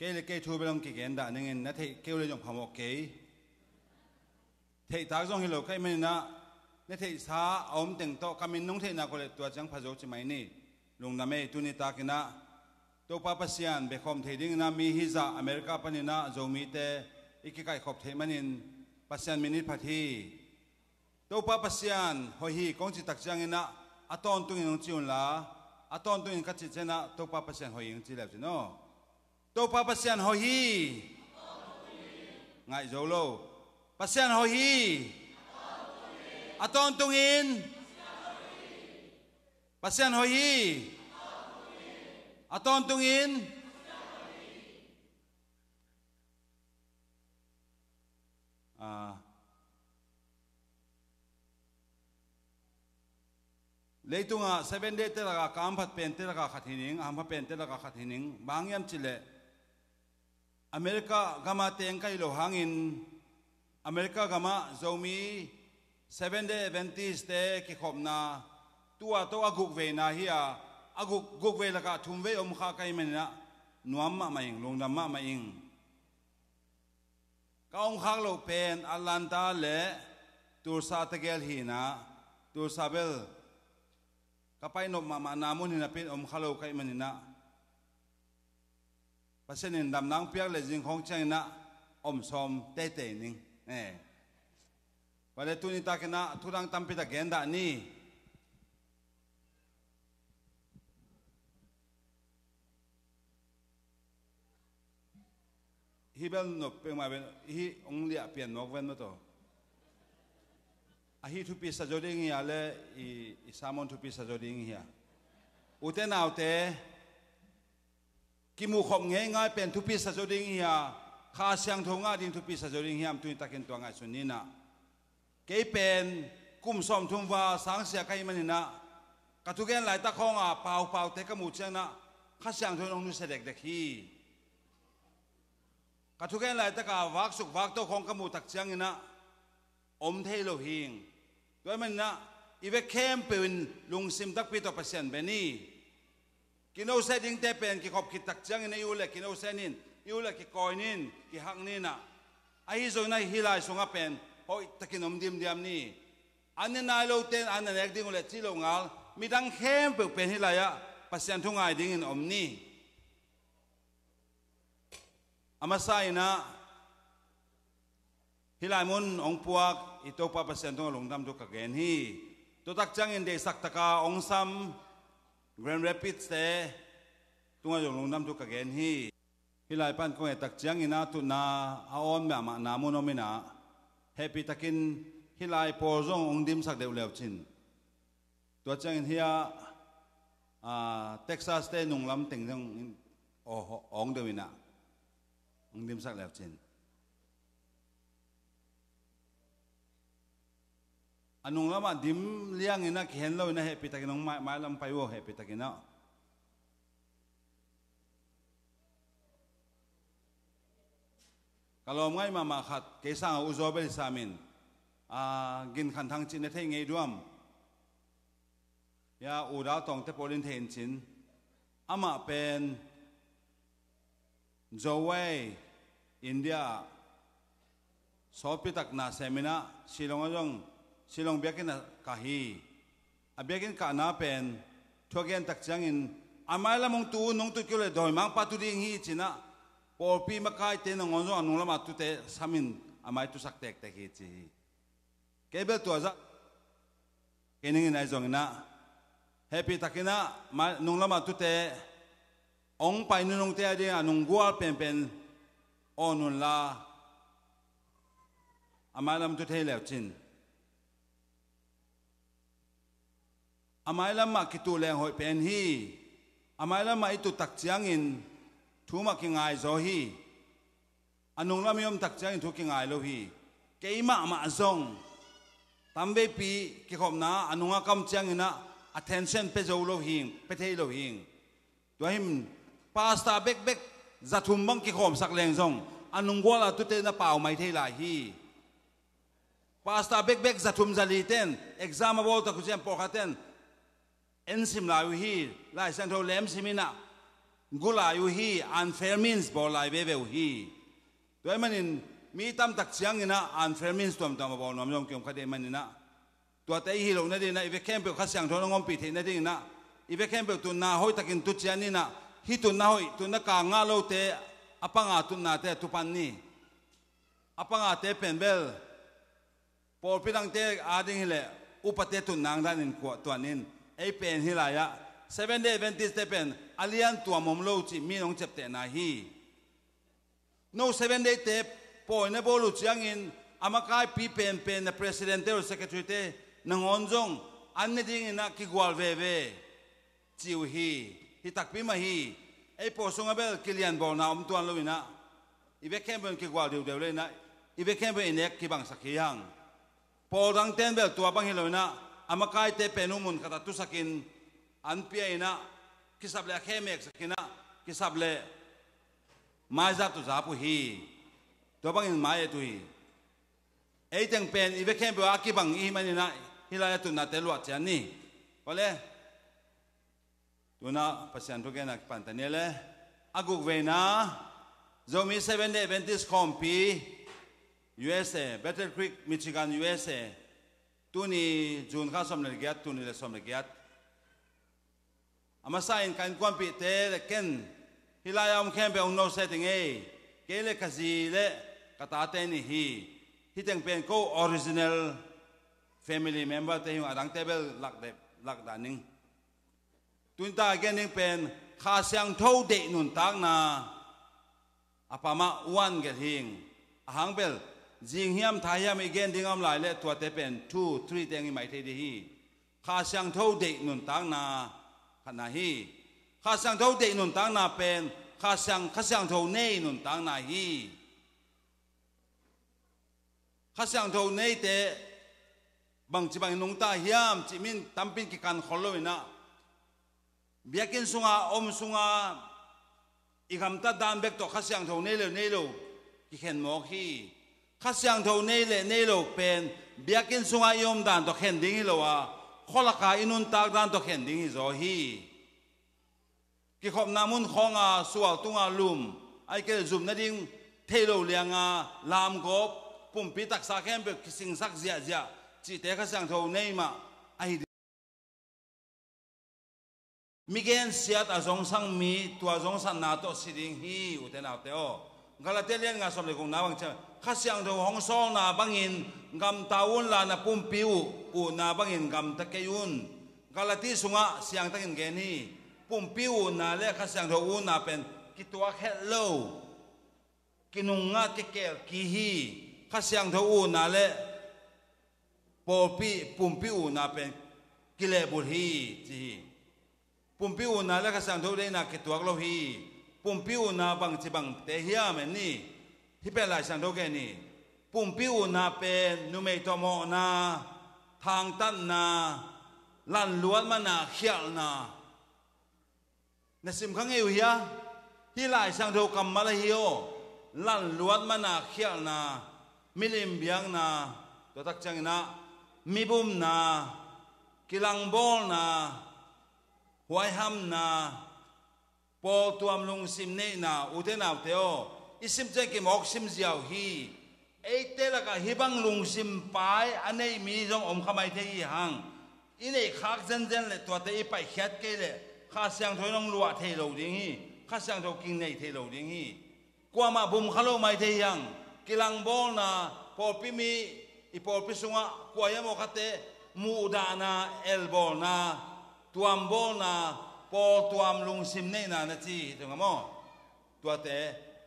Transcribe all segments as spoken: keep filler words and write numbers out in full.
Kei le kei thu bel hong kigen dah ningin, na theih kei uh le zong phamawh kei. Theihtak zong hi lo ka hih maninah, na theihsa a om teng tawh ka min nong theihna ko le tua ciang pha zo ci mai ni. Lungdam ei. Tuni takinah Topa Pasian bekhawm thei dinginah mi hizah America paninah Zomite i kikaihkhop theih manin Pasian min it phat hi. Topa Pasian hoih hi kong cih tak cianginah a tawntungin hong ci unla, a tawntungin ka cih cianah Topa Pasian hoih hi hong ci leu cin aw. Topa Pasian hoih hi. Ngaih zo lo. Pasian hoih hi. A tawntungin. Pasian hoih hi. A tawntungin. Ah, leitungah Seven Day te lakah ka hamphat pen te lakah khat hi ning, a hampha pen te lakah khat hi ning. Bang hiam cihleh America gamah teng ka hi lo hangin, America gamah Zomi Seven Day Adventist te kikhopna tua to a guk veina hi a, a guk, guk vei lakah thum vei om kha ka hih maninah nuam mahmah ing, lungdam mahmah ing. Ka om khak loh pen Atlanta le Tulsa tegel hinah, Tulsa bel ka pai nop mahmahna mun hinapin om kha lo ka hih maninah Pasian in damna hong piak le zing khawng cianginah om sawm teitei ning. Eh. Vale, tuni takinah thudang tampi tak gen dah ni. Hih bel nop peuhmah ven, hih hong liah pian mawk ven maw taw. Ahi thupi sa zaw ding hi a le i, i sermon thupi sa zaw ding hi a. Ute naute, kimuhkhop ngeingai pen thupi sa zaw ding hi a, Kha Siangtho ngah ding thupi sa zaw ding hiam, tuni takin tua ngaihsun ninah. Kei pen kum sawmthum val sangsia ka hih maninah ka thugen laitak khawnga paupaute ka muh cianginah Kha Siangtho in hong nusia dekdek hi. Ka thugen laitaka vaksuk vakto khawng ka muh tak cianginah om thei lo hing. Tua hih maninah i vek khempeuh in lungsim takpi tawh Pasian be ni. Kinosia dingte pen kikhop khit tak ciangin i uh le kinosia nin, i uh le kikawi nin, kihak ninah. Ahi zongin ahi hih lai sungah pen hoih takin om dimdiam ni. An ne nai lote in an na nek ding uh le cih lo ngal, midang khempeuh pen hih lai-ah Pasian thu ngai dingin om ni. A masa inah hih lai mun hong puak i Topa Pasian tungah lungdam thu ka gen hi. Tua tak ciangin deihsak taka hong sam Grand Rapids te tungah zong lungdam thu ka gen hi. Hih lai pan kong et tak ciangin a tutna a awn mahmahna mun om inah hehpih takin hih lai pawl zong hong dimsak deuh leu cin. Tua ciangin hih ah, ah, Texas te nunglam teng zong in, aw, hong deuh inah hong dimsak leu cin. A nunglamah dim liangin a kihen loin a hehpih takin hong mai, mailam pai uh aw, hehpih takin aw. Ka lawm ngaih mahmah khat kei sangah U Zawbel hi samin, a, Gin Khan Thang cih na thei ngei duam? Ya, U Dal Tawngte pawl in thei in cin. Amah pen Zowai, India ah sawtpi tak na seminah Shillong ah zong, Shillong biakinn ah kah hi. A biakinn kahna pen thu a gen tak ciangin, a mailam hong tu un, hong tu kei uh leh dawimangpa tu ding hi cinah, pawlpi makaite nangawn zong a nunglamah tute samin a mai tusak tektek hi ci hi. Kei bel tua zah kei ning in ahi zonginah hehpih takinah mai, nunglamah tute hong pai nunungte a dingah nunggual penpen awn unla, a mailam tu thei leu cin. A mailam mah kituh leng hoih pen hi. A mailam mah i tut tak ciangin thu mah kingai zaw hi. A nunglam i om tak ciangin thu kingai lo hi. Kei mahmah zong tamveipi kikhopna a nungah ka om cianginah attention pe zo lo hing, pe thei lo hing. Tua hi in pastor bekbek zathum bang kikhawmsak leng zong a nunggual a tute na pau mai thei lai hi. Pastor bekbek zathum zali ten exam a bawl tak uh ciang pawlkhat ten en sim lai uh hi. Lai Siangtho lem sim inah gu lai uh hi, unfair means bawl lai veve uh hi. Tua ahih manin mi tamtak ciangin ah unfair means tuamtuam a bawl nuam zong kiom kha dih ahih manin ah, tuate i hih loh nadingin ah, i vek khempeuh Kha Siangtho in hong ompih theih nadingin ah, i vek khempeuh tutna hoihtakin tu ciangin ah, hih tutna hoih, tutna kang ngah lote, a panga tutnate tu pan ni. A pangate pen bel pawlpi dangte ading hileh upate tutna hang danin kuah tuan in, ei pen hih lai-ah Seventh Day Adventist-te pen a lian tuam om lo cih mi in hong ciaptehna hi. No Seventh Day-te pawi na bawl uh ciangin a makaipi penpen na president-te uh, secretary-te nangawn zong an ne dingin ah kigual veve ci uh hi. Hih takpi mah hi. Ei pawl sungah bel kilianbawlna om tuan loin ah, i vek khempeuh in kigual diudeu loin ah, i vek khempeuh in i nek kibangsak hi hang. Pawl dangte in bel tua bang hi loin ah, a makaite pen uh mun khatah tusakin an pia in ah, kisap leh a khe meksak in ah, kisap leh maizat uh zap uh hi. Tua bangin mai et uh hi. Ei teng pen i vek khempeuh a kibang i hih manin ah, hih lai-ah tutnate luah ciat ni. Vale. Tu-in ah Pasian thugenna kipan ta ni le. A guk veina, Zomi Seventh Day Adventist khawmpi, U S A, Battle Creek, Michigan, U S A. Tuni June kha sawm le giat, tuni le sawm le giat. A masa in ka innkuanpihte le ken hih lai-ah om khempeuh hong no se ding ei. Kei le ka zi le ka tate nih hi. Hih teng pen ko original family member-te hi ung, a dangte bel lak dep, lak dah ning. Tu-in ta gen ding pen Kha Siangtho deih nuntakna a pamah one gelh hing. A hang bel zing hiam, tha hiam i gen ding a om lai leh tuate pen two, three teng i mai thei ding hi. Kha Siangtho deih nuntakna khatna hi. Kha Siangtho deih nuntakna pen Kha Siang, Kha Siangtho nei nuntakna hi. Kha Siangtho neite bangci bangin nungta hiam cih mi in tampi in kikan khol loin ah, biakinn sunga om sunga i gamtat dan bek tawh Kha Siangtho nei le uh nei lo kikhen mawk hi. Kha Siangtho nei le nei lo pen biakinn sunga i om dan tawh khen ding hi lo a, khualaka i nuntak dan tawh khen ding hi zaw hi. Kikhopna mun khawnga sual tunga lum, ahih kei leh zum nading thei lo lianga lamgawp, pumpi taksa khempeuh kisingsak ziahziah cihte Kha Siangtho nei mah ahi ding. Mi gensiat a zongsang mi, tua zongsatna tawh si ding hi, ute naute aw. Galati lian nga sawm le gukna bang ciang, Kha Siangtho hong sawlna bangin gamta unla, na pumpi uh utna bangin gamta kei un. Galati sungah siangtakin gen hi. Pumpi utna le Kha Siangtho utna pen kituak het lo, kinungngat kikelkik hi. Kha Siangtho utna le pawlpi, pumpi utna pen kilehbulh hi, ci hi. Pumpi utna le Kha Siangtho deihna kituak lo hi. Pumpi utna bangci bangte hiam en ni. Hih pen Lai Siangtho gen hi. Pumpi utna pen numei tawh mawhna, thangtatna, lanluat mana khialhna. Na sim kha ngei uh hia? Hih Lai Siangtho kammal ahi aw. Lanluat mana khialhna, milim biakna, tua tak ciangin ah mibumna, kilangbawlna, huaihamna, pawltuam lungsim neihna, ute naute aw, i sim ciang kimawk sim ziau hi. Eite lakah hih bang lungsim pai a neih mi zong om kha mai thei hi hang. I neih khak zenzen le tuate i paihkhiat kei leh Kha Siangtho in hong luah thei lo ding hi. Kha Siangtho kin nei thei lo ding hi. Kuamah bum kha lo mai thei hi hang. Kilangbawlna, pawlpi mi, i pawlpi sungah kua hiam aw khate muhdahna, elbawlna, tuambawlna, pawltuam lungsim neihna na ci hi tungah maw. Tuate,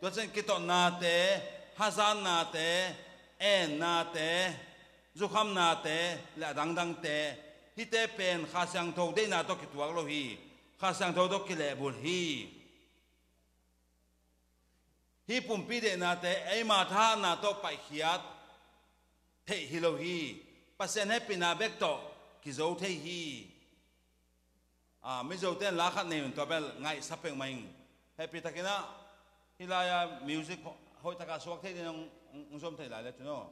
tua ciang kitotnate, hazatnate, ennate, zukhamnate le a dangdangte, hihte pen Kha Siangtho deihna tawh kituak lo hi. Kha Siangtho tawh kilehbulh hi. Hih pumpi deihnate eima thahatna tawh paihkhiat theih hi lo hi. Pasian hehpihna bek tawh kizo thei hi. Ah, Mizote in la khat nei un, tua bel ngaihsa peuhmah ing. Hehpihtakin ah hih lai-a music hoihtakah suak thei ding hong, hong, hong zuam thei lai le cun aw.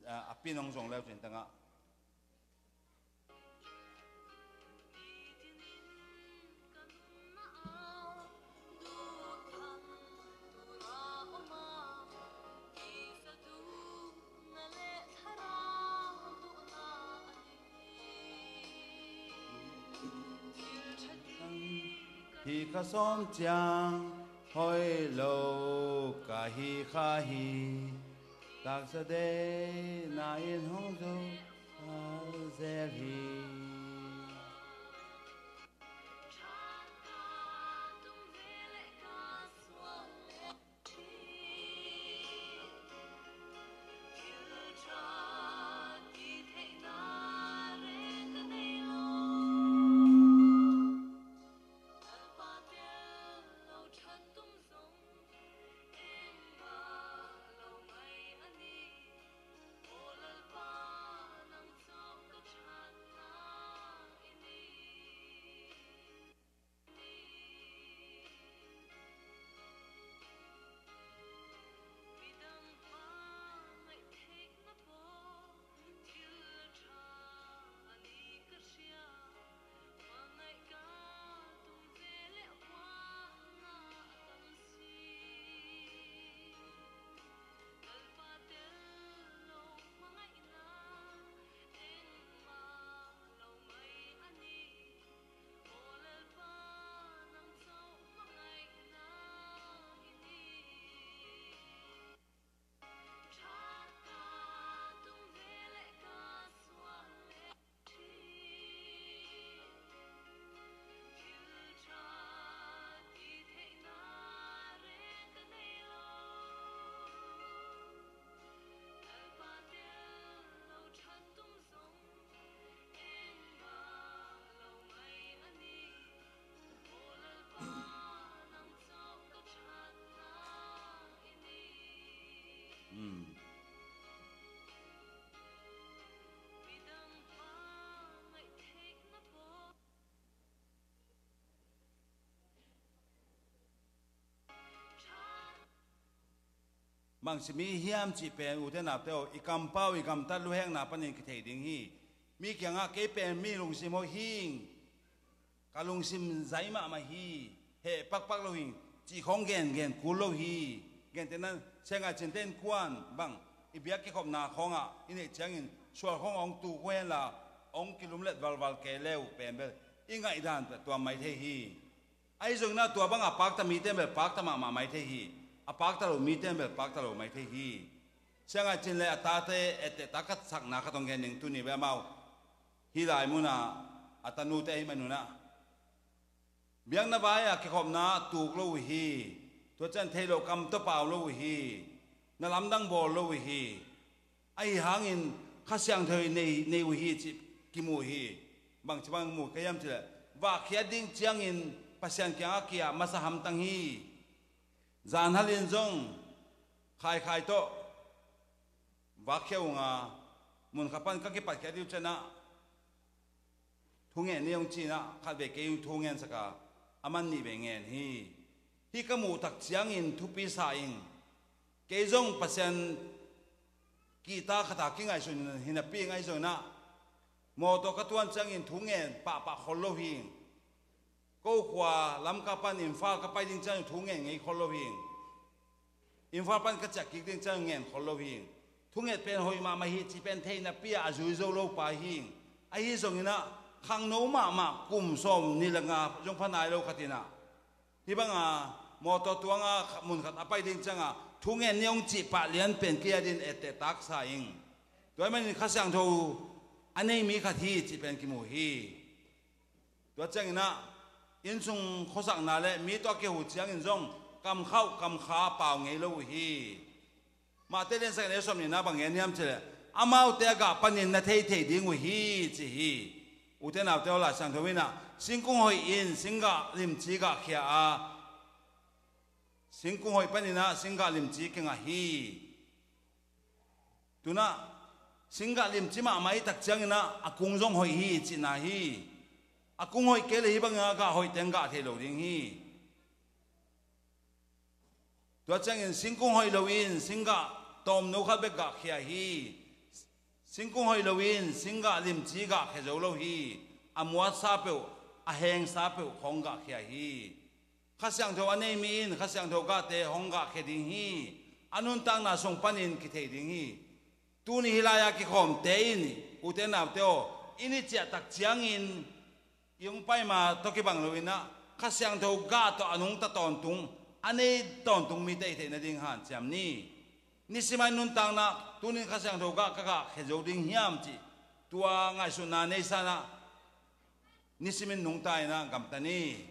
A, a pin hong zong leu cin tengah. Hi ka sawm ciang hoih lo ka hi kha hi. Taksa deihna in hong zuk zel hi. Bangci mi hiam cih pen, ute naute aw, i kampau, i gamtat luhekna panin kithei ding hi. Mi kiangah kei pen mi lungsim hoih hing, ka lungsim zai mahmah hi, heh pakpak lo hing cih khong gengen kul lo hi. Gentehna Sia Ngai Cin te innkuan bang i biak kikhopna khongah i neih ciangin sual khong hong tuk uh henla hong kilumlet valval kei le uh pen bel i ngaihdan peuh tuam mai thei hi. Ahi zongin ah tua bangah pakta mite in bel pakta mahmah mai thei hi. A pakta lo mite in bel pakta lo mai thei hi. Sia Ngai Cin le a tate etteh tak ka sakna khat hong gen ning. Tuni bel amau hih lai munah a tanute ahih manun ah biakna vai-ah kikhopna tuk lo uh hi. Tua ciang theih loh kam tawh pau lo uh hi. Na lamdang bawl lo uh hi. Ahi hangin Kha Siangtho nei, nei uh hi cih kimu hi. Bangci bang mu ka hiam cih leh, vak khiat ding ciangin Pasian kiangah ki-ap masa hamtang hi. Zanhalin zong khaikhai tawh vak khia ung a, mun khat pan ka kipat khiat ding uh ciangin ah thu ngen ni hong ci-in ah khatvei kei hong thu ngensak a, aman nihvei ngen hi. Hih ka muh tak ciangin thupi sa ing. Kei zong Pasian kihta khat a kingaihsun hi napi ing. Ahi zongin ah mawtaw ka tuan ciangin thu ngen pahpah khol lo hi ing. Ko khua Lamka pan Imphal ka pai ding ciangin thu ngen ngei khol lo hi ing. Imphal pan ka ciah kik ding ciang ngen khol lo hi ing. Thunget pen hoih mahmah hi cih pen thei napi-a a zui zo lo pa hi ing. Ahi zongin ah khangno mahmah kum sawm nih le nga zong pha nai lo khat in ah hih banga mawtaw tuanga mun khat a pai ding cianga thu ngen ni hong cih pah lian pen kei adingin etteh tak sa ing. Tua ahih manin Kha Siangtho a nei mi khat hi cih pen kimu hi. Tua ciangin ah innsung khuasakna le mi tawh a kiho ciangin zong kamkhauh kamkha pau ngei lo uh hi. Matthai lian sagih neu sawm nihna bang gen hiam cih leh, amaute a gah panin na theithei ding uh hi ci hi. Ute naute aw, Lai Siangtho in ah singkung hoih in singgah limci gahkhia a, singkung hoih panin ah singgah limci kingah hi. Tu-in ah singgah limci mahmah i tak ciangin ah a kung zong hoih hi cihna hi. A kung hoih kei le hih bangin ah gah hoih teng gah thei lo ding hi. Tua ciangin singkung hoih loin singgah tawmno khat bek gahkhia hi. Singkung hoih loin singgah limci gahkhia zo lo hi. A muatsa peuh, a hengsa peuh khong gahkhia hi. Kha Siangtho a nei mi in Kha Siangtho gahte hong gahkhia ding hi. A nuntakna sung panin kithei ding hi. Tuni hih lai-a kikhawmte in, ute naute aw, i ni ciah tak ciangin i hong pai ma tawh kibang loin ah Kha Siangtho gah tawh a nungta tawntung, a nei tawntung mite i theih nading hanciam ni. Nisim a i nuntakna, tunin Kha Siangtho gah ka gah khia zo ding hiam cih tua ngaihsutna nei sanah nisim in nungta inah gamta ni.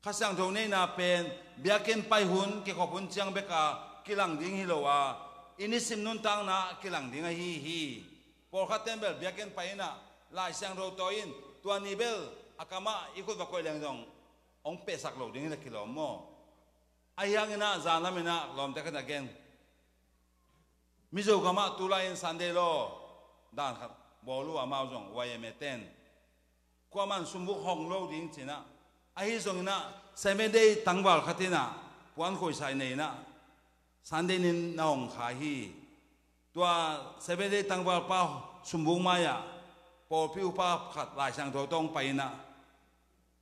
Kha Siangtho neihna pen biakinn pai hun, kikhop hun ciang beka kilang ding hi lo a, i nisim nuntakna kilang ding ahi hi. Pawlkhat ten bel biakinn pai inah Lai Siangtho tawi in, tua ni bel a kamah i khut va koih leng zong hong pehsak lo ding hi le kilawm maw? Ahi hanginah zanlam inah lawmte khat a gen, Mizo gamah tulai in Sunday law dan khat bawl uh a, amau zong Y M A ten kuaman sumbuk hong lo ding cinah, ahi zonginah Seventh Day tangval khat inah puan khuaisai nei inah Sunday nin na hong kha hi. Tua Seventh Day tangvalpa sumbuk mai-ah pawlpi upa khat Lai Siangtho tawh hong pai inah,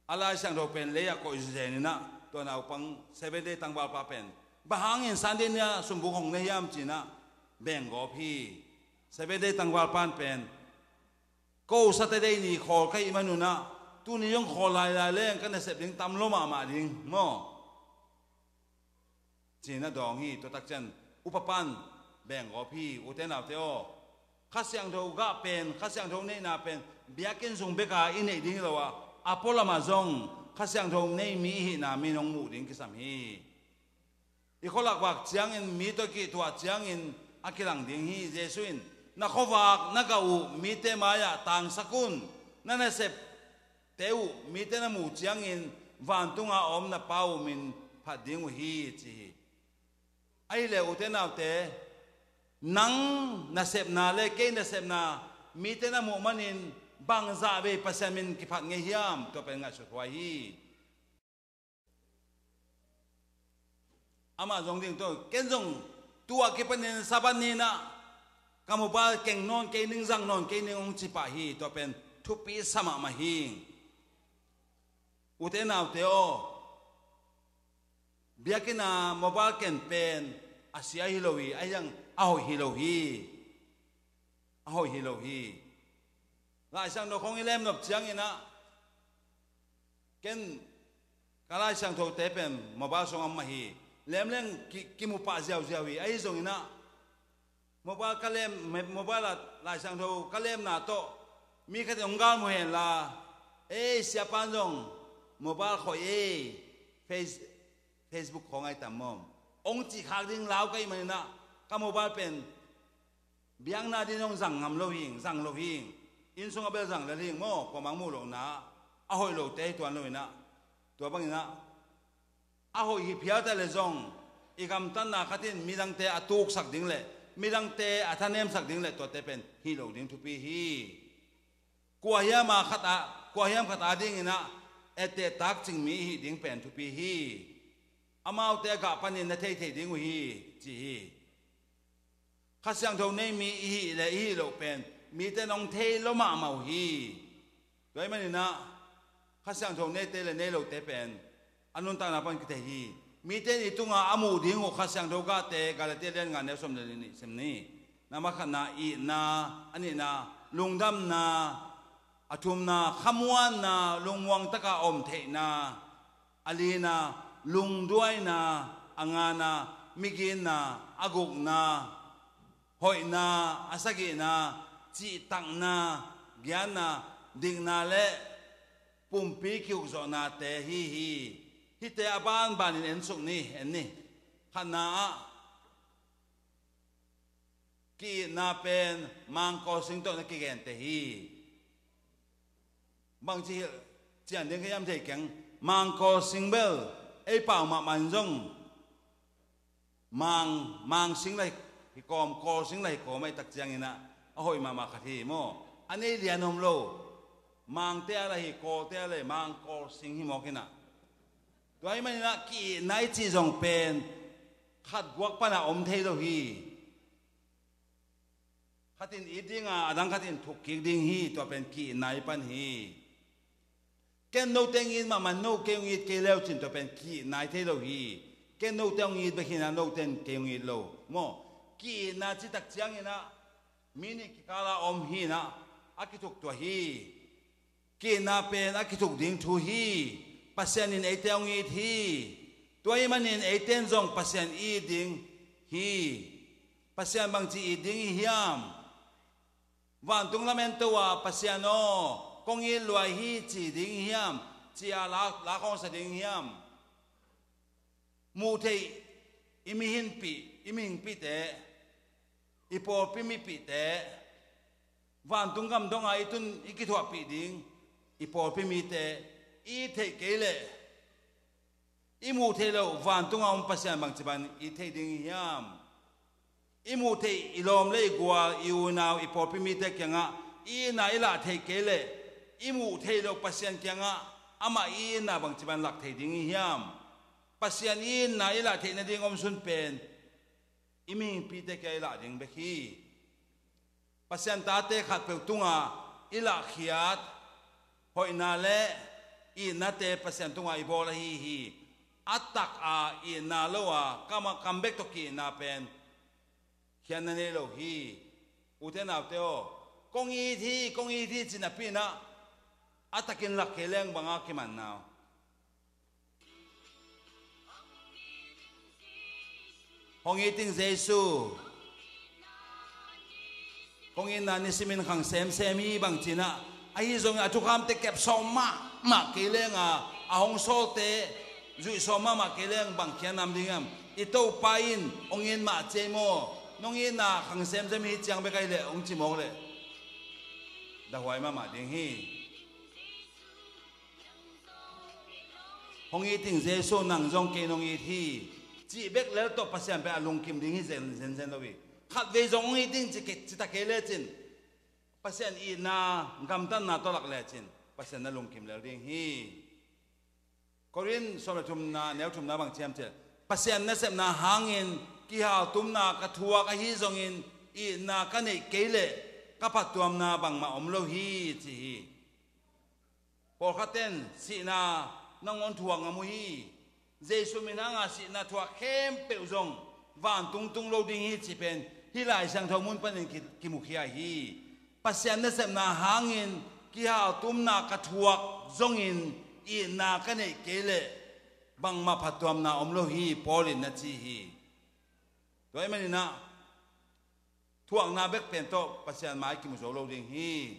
a Lai Siangtho pen lei-ah koih zenzen inah, tua naupang Seventh Day tangvalpa pen, bang hangin Sunday ni-a sumbuk hong na hiam cinah benggawp hi. Seventh Day tangvalpa in pen, ko Saturday ni khawl ka hih manunah tuni zong khawl lailai leng ka nasep ding tam lo mahmah ding maw? Cinah dawng hi. Tua takciang upa pan benggawp hi. Ute naute aw, Kha Siangtho gah pen, Kha Siangtho neihna pen biakinn sung beka i neih ding hi lo a, a pualamah zong Kha Siangtho nei mi i hihna mi in hong muh ding kisam hi. I khualak vak ciangin mi tawh kihtuah ciangin a kilang ding hi. Jesu in, na khuavak na gah uh mite mai-ah tangsak un. Na nasep te uh mite na muh ciangin vantunga a om na Pa uh min phat ding uh hi, ci hi. Ahileh ute naute, nang nasepna le kei nasepna mite na muh manin bangzah vei Pasian min kiphat ngei hiam, tua pen ngaihsut huai hi. Amah zong ding tawh, ken zong tu-a kipanin Sabbath ni-inah ka mobile keng nawn kei ning, zang nawn kei ning hong ci pah hi. Tua pen thupi sa mahmah hi. Ute naute aw, biakinn a mobile ken pen a sia hi lo hi, a hiang a hoih hi lo hi. A hoih hi lo hi. Lai Siangtho khong i lemnop cianginah ken ka Lai Siangthote pen mobile sungah om mah hi. Lemleng ki, kimu pah ziauziau hi. Ahi zonginah mobile ka lem, mobile ah Lai Siangtho ka lemna tawh mi khat in hong galmu henla, ei, siapa in zong mobile khoih ei, Face, Facebook khong ai tam maw, hong cih khak ding lau ka hih maninah ka mobile pen biakna ding hong zang ngam lo hing, zang lo hing. Inn sungah bel zang lel hing maw, kuamah muh lohna, a hoih lote hi tuan loinah. Tua banginah a hoih hi phial ta le zong i gamtatna khat in midangte a tuksak ding le midangte a thanemsak ding le tuate pen hih lo ding thupi hi. Kua hiam a khat ah, kua hiam khat a dinginah etteh takcing mi i hih ding pen thupi hi. Amaute a gah panin na theithei ding uh hi, ci hi. Kha Siangtho nei mi i hih le i hih loh pen mite in hong thei lo mahmah uh hi. Tua ahih maninah Kha Siangtho neite le nei lote pen a nuntakna pan kithei hi. Mite in i tungah a muh ding uh Kha Siangtho gahte, Galatia lian nga neu sawm le nih sim ni. Nambat khatna itna, a nihna lungdamna, a thumna khamuanna, lungmuang taka om theihna, a lina lungduaina, a ngana miginna, a gukna hoihna, a sagihna cihtakna, gianna, dikna le pumpi kihukzawhnate hi hi. Hihte a banbanin ensuk ni, en ni. Khatna ah ki-itna pen mangkaw sing tawh na kigente hi. Bangci hilh cian ding ka hiam thei keng. Mangkaw sing bel ei pau mahmah in zong mang, mang sing la hi kawm, kawl sing la hi kawm, a i tak cianginah a hoih mahmah khat hi maw. A nei lian om lo. Mangte a la hi, kawlte a la hi, mangkaw sing hi mawk inah. Tua ahih maninah ki-itna i cih zong pen khat guak pana om thei lo hi. Khat in it dinga, a dang khat in thuk kik ding hi. Tua pen ki-itna i pan hi. Ken note hong it mahmah, no kei hong it kei leu cin tua pen ki-itna i thei lo hi. Ken note hong it bek hinah note in kei hong it lo maw. Ki-itna citak cianginah mi nih kikala om hinah a kithuk tua hi. Ki-itna pen a kithuk ding thu hi. Pasian in eite hong it hi. Tua ahih manin eite in zong Pasian it ding hi. Pasian bangci it ding i hiam? Vantung lam en to a, Pasian aw, kong it lua hi ci ding i hiam? Ci-a la, la kong sa ding i hiam? Muh theih i mihinpih, i mihingpihte, i pawlpi mipihte, vantung gam dongah i tun i kithuahpih ding i pawlpi mite i theih kei leh, i muh theih loh vantungah om Pasian bangci ban i theih ding i hiam? I muh theih i lawm le i gual, i unau, i pawlpi mite kiangah i itna i lah theih kei leh, i muh theih loh Pasian kiangah amah i itna bangci ban lak thei ding i hiam? Pasian i itna i lah theih nading om sun pen i mihingpihte kiangah i lah ding bek hi. Pasian tate khatpeuh tungah i lahkhiat hoihna le itnate Pasian tungah i bawl ahi hi. A tak a itna lo a, kam, kam bek tawh ki-itna pen khiatna nei lo hi. Ute naute aw, kong it hi, kong it hi ci napi-in ah, a takin lak kei leng bang a kimanna uh? Hong it ing Jesu. Kong itna nisimin khang semsem hi bang ci-in ah, ahi zongin a thukhamte kep sawm mahmah kei leng a, a hong sawlte zuih sawm mahmah kei leng bang khiatna om ding hiam? I Topa in hong it mah ci ei maw. Nong itna khang semsem hi ciang bek ahih leh hong ci mawk leh dahuai mahmah ding hi. Hong it ing Jesu, nang zong kei nong it hi, cih bek lel tawh Pasian pen a lungkim ding hi zen, zenzen lo hi. Khatvei zong hong it ing ci ke, ci ta kei lecin, Pasian itna, gamtatna tawh lak lecin Pasian na lungkim lel ding hi. Korin sawm le thumna, neu thumna bang ci hiam cih leh, Pasian nasepna hangin kihaltumna ka thuak ahi zongin itna ka neih kei leh ka phattuamna bangmah om lo hi, ci hi. Pawlkhatte in sihna nangawn thuak ngam uh hi. Jesu min hanga sihna thuak khempeuh zong vantung tung lo ding hi cih pen hih Lai Siangtho mun panin ki, kimukhia hi. Pasian nasepna hangin kihaltumna ka thuak zongin itna ka neih kei leh bangmah phattuamna om lo hi, Paul in na ci hi. Tua ahih manin ah, thuakna bek pen tawh Pasian mai kimu zo lo ding hi.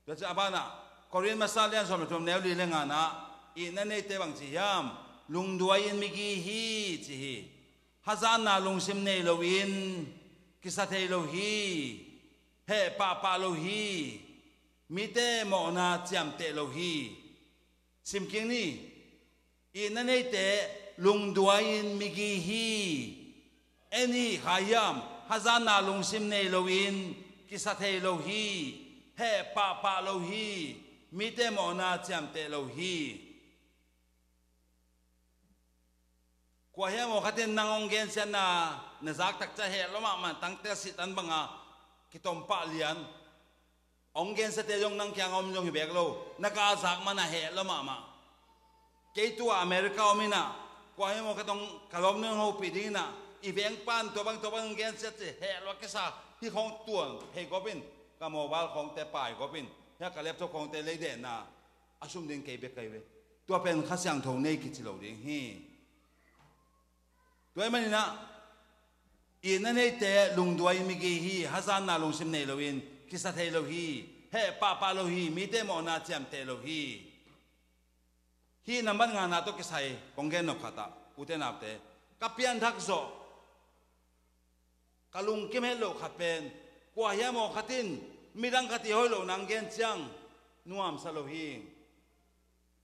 Tua ciang a banah, Korin masa lian sawm le thum, neu li le ngana ah, itna neite bang ci hiam? Lungduai-in migi hi, ci hi. Hazatna lungsim nei loin kisa thei lo hi. Heh pahpah lo hi. Mite mawhna ciamteh lo hi. Simkik ni. Itna neite lungduai-in migi hi. En hi kha hiam? Hazatna lungsim nei loin kisa thei lo hi. Heh pahpah lo hi. Mite mawhna ciamteh lo hi. Kua hiam aw khatin nang hong gensiatna na zak tak ciang heh lua mahmah, tangte a sihtan banga kitom pah lian. Hong gensiate zong nang kiangah om zong hi bek lo, na ka zak man a heh lua mahmah. Kei tua America om in ah, kua hiam aw khat hong ka lawmnu hong hopih ding in ah, i veng pan tua bang tua bang hong gensiat ci, heh lua kisa, hih khawng tuan phei gawp in, ka mobile khawngte pai gawp in, hih ka laptop khawngte lei dehna a sum ding kei bek ka hi ve. Tua pen Kha Siangtho nei kici lo ding hi. Tua ahih manin ah, itna neite lungduai-in migi hi. Hazatna lungsim nei loin kisa thei lo hi. Heh pahpah lo hi. Mite mawhna ciamteh lo hi. Hih nambat ngana tawh kisai kong gen nop khat ah, ute naute, ka pianthak zawh, ka lungkim het loh khat pen, kua hiam aw khat in midang khat ii hoih lohna hong gen ciang nuamsa lo hi.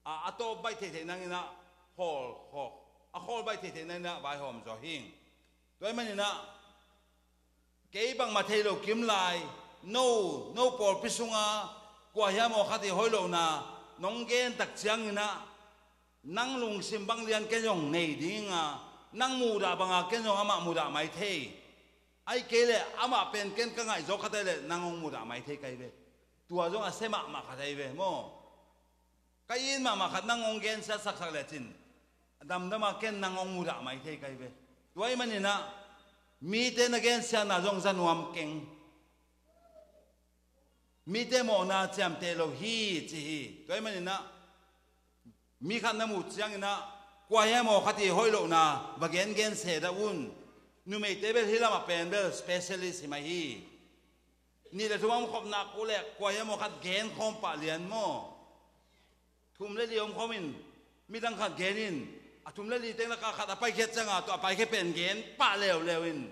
A, a tawp baih theihtheih nangin ah khawl, khawl, a khawl baih theihtheih nangin ah vaihawm zaw hi. Tua ahih manin ah, kei bangmah thei lo kim lai, no, no pawlpi sunga kua hiam aw khat ii hoih lohna nong gen tak ciangin ah, nang lungsim bang lian ken zong nei ding a, nang muhdah banga ken zong amah muhdah mai thei. Ahih kei leh amah pen ken ka ngaihzaw khat ahih leh nang hong muhdah mai thei ka hi ve. Tua zong a sia mahmah khat ahi ve maw. Ka it mahmah khat nang hong gensiat saksak lecin, a damdama ken nang hong muhdah mai thei ka hi ve. Tua ahih manin ah, mite na gensiatna zong za nuam keng. Mite mawhna ciamteh lo hi, ci hi. Tua ahih manin ah, Mi khat na muh ciangin ah, kua hiam aw khat i hoih lohna va gengen se dah un. Numeite bel hih lamah pen bel specialist hi mah hi. Nih le thum a omkhop nak uh leh kua hiam aw khat gen khawm pah lian maw? Thum le li omkhawm in, midang khat gen in, a thum le li teng lakah khat a paikhiat ciangah tua a paikhiat pen gen pah leuleu in,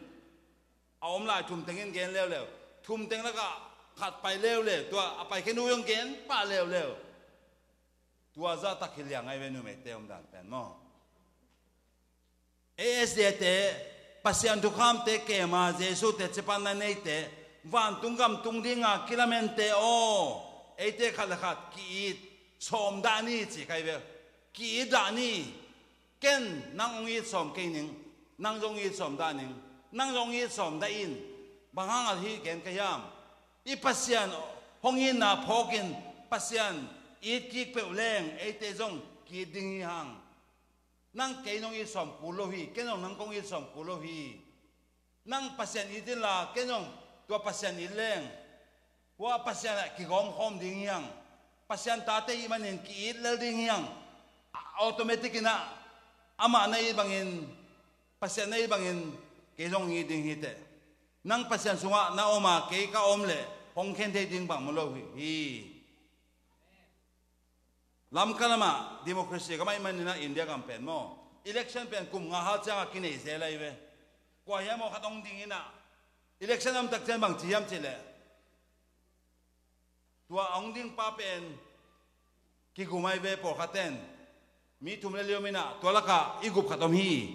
a om lai thum teng in gen leuleu. Thum teng lakah khat pai leuleu, tua a paikhiat nu zong gen pah leuleu. Tua zahtak hi liang ahi ve, numeite omdan pen maw? A S D A te, Pasian thukhamte kem a, Jesu teci pan na neite, vantung gam tung dinga kilamente aw, eite khat le khat ki-it sawm dah ni ci ka hi ve. Ki-it dah ni. Ken nang hong it sawm kei ning, nang zong hong it sawm dah ning, nang zong hong it sawm dah in. Bang hang a hih gen ka hiam? I Pasian hong itna phawkin Pasian it kik peuh leng eite zong ki-it ding hi hang. Nang kei nong it sawm kul lo hi, ken zong nang kong it sawm kul lo hi. Nang Pasian it inla, ken zong tua Pasian it leng, hua Pasian ah kigawm khawm ding hi hang. Pasian tate i hih manin ki-it lel ding hi hang. A-, automatic in ah, amah na it bangin, Pasian na it bangin kei zong it ding hi teh. Nang Pasian sungah na om a, kei ka om leh hong khen thei ding bang mu lo hi, hi. Lamka lamah democracy gam ahih manin ah, India gam pen maw, election pen kum nga hal ciangah kinei zel ahi ve. Kua hiam aw khat hong ding in ah, election a om tak ciang bang ci hiam cih leh, tua a hong ding pa pen kigum ahi ve. Pawlkhat ten mi thum le li om in ah, tua lakah i gup khat om hi.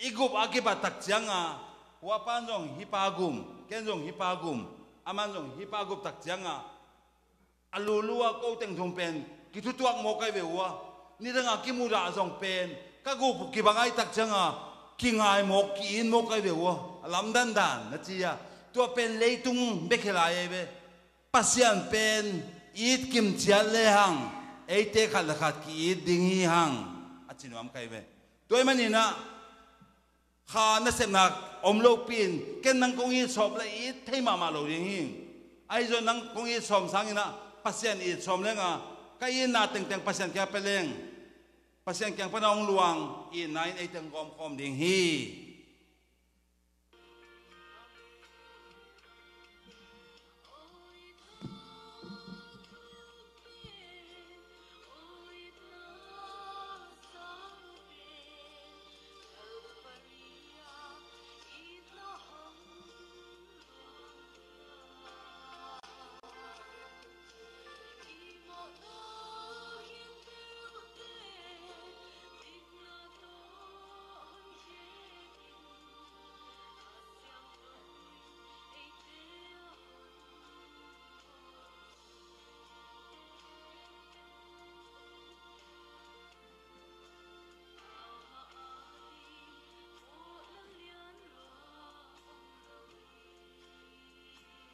I gup a kibat tak ciangah, hua pan zong hih pa gum, ken zong hih pa gum, aman zong hih pa gup tak ciangah, a lulu a ko teng thum pen kithutuak mawk ahi ve ua. Nidang a kimudah zong pen ka gup kibang ahih tak ciangah kingai mawk, ki-it mawk ahi ve ua. A lamdang dan na ci a, tua pen leitung bek hi lai ahi ve. Pasian pen it kimciat lehang, eite khat le khat ki-it ding hi hang, a ci nuam ka hi ve. Tua ahih manin ah, kha nasepna om lopi in, ken nang kong it sawm leh it thei mahmah lo ding hi. Ahi zong nang kong it sawm sangin ah, Pasian it sawm leng a, ka itna tengteng Pasian kiang pia leng, Pasian kiang pan a hong luang itna in eite hong gawm khawm ding hi.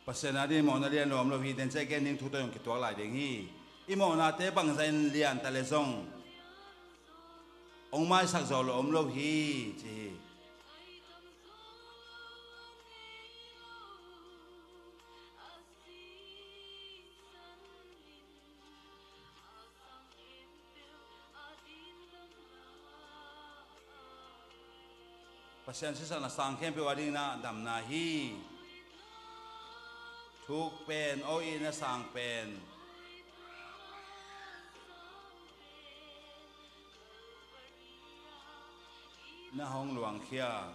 Pasian a ding mawhna lian lua om lo hi. Dencai gen ding thu tawh zong kituak lai ding hi. I mawhnate bangzah in lian ta leh zong hong maisak zawh lo om lo hi, ci hi. Pasian sisan a sang khempeuh a dingin ah damna hi. Thuk pen, aw, itna sang pen na hong luangkhia.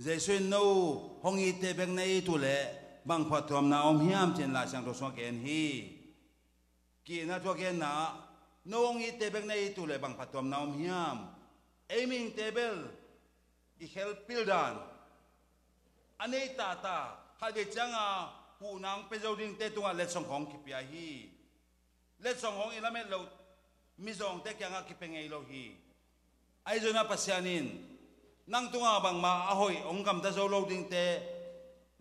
Jesu in no hong itte bek na it uh leh bang phattuamna om hiam, ci-in Lai Siangtho sungah gen hi. Ki-itna thu a genna ah, no hong itte bek na it uh leh bang phattuamna om hiam? Ei mihingte bel i khelpil dan a nei tata, khatvei cianga huhna hong pia zo dingte tungah letsong khawng kipia hi. Letsong khawng i lamet loh mizawngte kiangah kipia ngei lo hi. Ahi zongin ah Pasian in nang tungah bangmah a hoih hong gamta zo lo dingte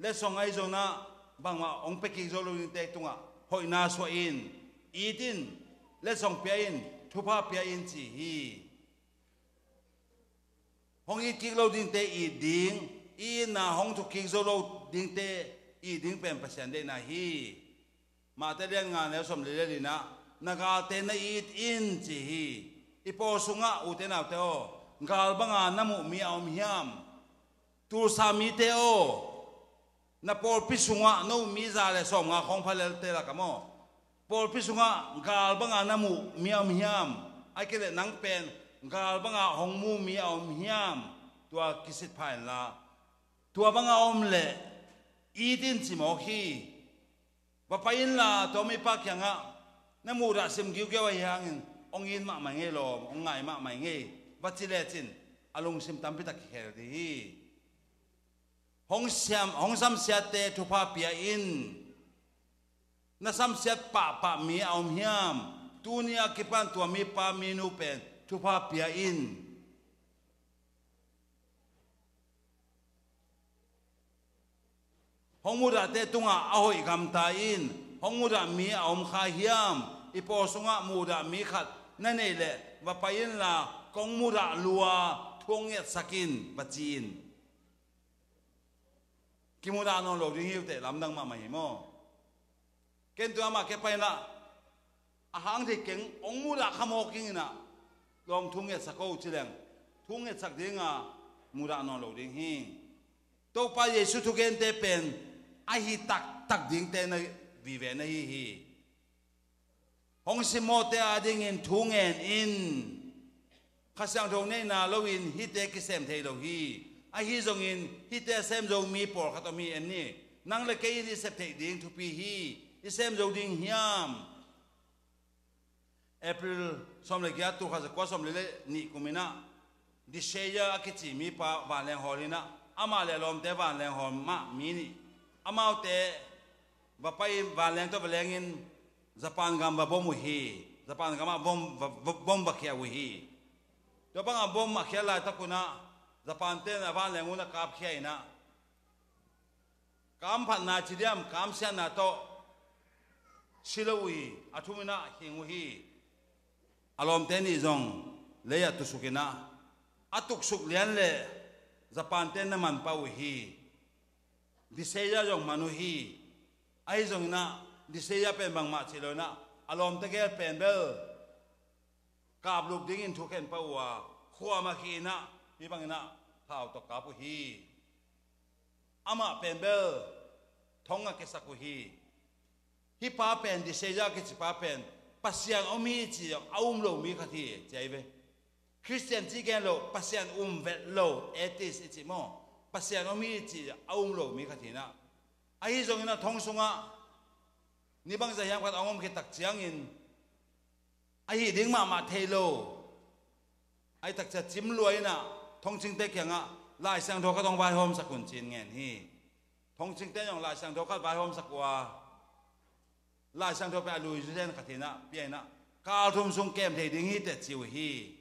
letsong ahi zongin ah bangmah hong pia kik zo lo dingte tungah hoihna suah in, it in, letsong pia in, thupha pia in ci hi. Hong it kik lo dingte it ding, i itna hong thuk kik zo lo dingte it ding pen Pasian deihna hi. Mate lian nga neu sawmli le li-na, na galte na it in ci hi. I pawl sungah ute naute aw, gal banga na muh mi a om hiam? Tulsa mite aw, na pawlpi sungah no mi za le sawmnga khawng pha lelte lak ah maw, pawlpi sungah gal banga na muh mi a om hiam? Ahih kei leh nang pen gal banga hong mu mi a om hiam? Tua kisit pha inla, tua banga om leh it in ci mawk hi. Va pai inla tua mipa kiangah na muhdah sim giugiau ahi hangin hong it mahmah ing ei lawm, hong ngai mahmah ing ei, va ci lecin a lungsim tampi tak kikhel ding hi. Hong siam, hong samsiatte thupha pia in. Na samsiat pahpah mi a om hiam? Tuni a kipan tua mipa minu pen thupha pia in. Hong mudahte tungah a hoih gamta in. Hong mudah mi a om kha hiam? I pawl sungah mudah mi khat na neih leh va pai inla kong mudah lua thu hong ngetsak in, va ci in. Kimudah nawn lo ding hi uh teh, lamdang mahmah hi maw? Ken tua amah kia pai inla a hang thei keng, hong mudah kha mawk ing inah lawm thu ngetsak o ci leng thu ngetsak dinga mudah nawn lo ding hi. Topa Jesu thugente pen ahi taktak dingte na vive na hi hi. Hong simmawhte adingin thu ngen in. Kha Siangtho neihna loin hihte kisem thei lo hi. Ahi zongin hihte sem zo mi pawlkhat om hi en ni. Nang le kei in i sep theih ding thupi hi. I sem zo ding hiam? April sawm le giat, tulkhat zakua sawmli le nih kum inah Desire a kici mipa vanleng hawl inah, amah le a lawmte vanleng hawl mah mi nih. Amaute va pai in vanleng tawh va lengin Japan gam va bom uh hi. Japan gamah bom va, va, bom va khia uh hi. Tua bangah bom a khiat laitak unah Japan ten a vanleng un a kapkhia inah kamphatna ci diam, kamsiatna tawh si lo uh hi. A thum inah hing uh hi. A lawmte nih zong lei-ah tusuk inah a tuksuk lian le Japan ten na man pah uh hi. Desire zong man uh hi. Ahi zong inah Desire pen bangmah cih lo inah a lawmte gel pen bel kaplup dingin thukhen pah uh a, khuam a khih inah hih bang inah thau tawh kap uh hi. Amah pen bel thong a kisak uh hi. Hih pa pen, Desire a kici pa pen Pasian om hi ci a um lo mi khat hi ci ahi ve. Khristian ci gen lo, Pasian um vet lo, atheist i ci maw, Pasian om hi ci a um lo mi khat hi inah. Ahi zong inah thong sungah ni bangzah hiam khat a hong om khit tak ciangin ahih ding mahmah thei lo. Ahih tak ciang cim lua inah thongcingte kiangah Lai Siangtho khat hong vaihawmsak un ci-in ngen hi. Thongcingte zong Lai Siangtho khat vaihawmsak uh a, Lai Siangtho pen a lui zuzen khat hi inah pia inah kal thum sung kem thei ding hi teh ci uh hi.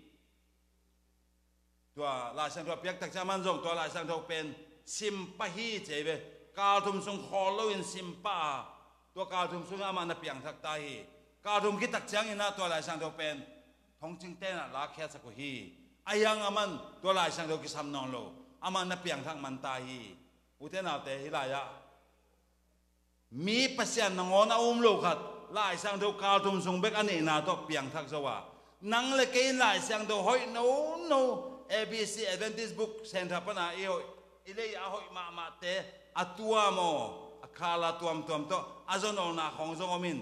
Tua Lai Siangtho a piak tak ciang amah zong tua Lai Siangtho pen sim pah hi ci ahi ve. Kal thum sung khawl loin sim pah a, tua kal thum sungah amah na piangthak ta hi. Kal thum khit tak ciang inah tua Lai Siangtho pen thongcingte inah lakkhiatsak uh hi. Ahi hang amah tua Lai Siangtho kisam nawn lo, amah na piangthak man ta hi. Ute naute, hih lai-ah mi Pasian nangawn a um lo khat Lai Siangtho kal thum sung bek a neihna tawh piangthak zo a, nang le kei in Lai Siangtho hoih nono, A B C Adventist Book Centre pana i hoih, i lei a hoih mahmahte a tuam aw, a khala tuamtuam tawh a zawnawlna khawng zong om in.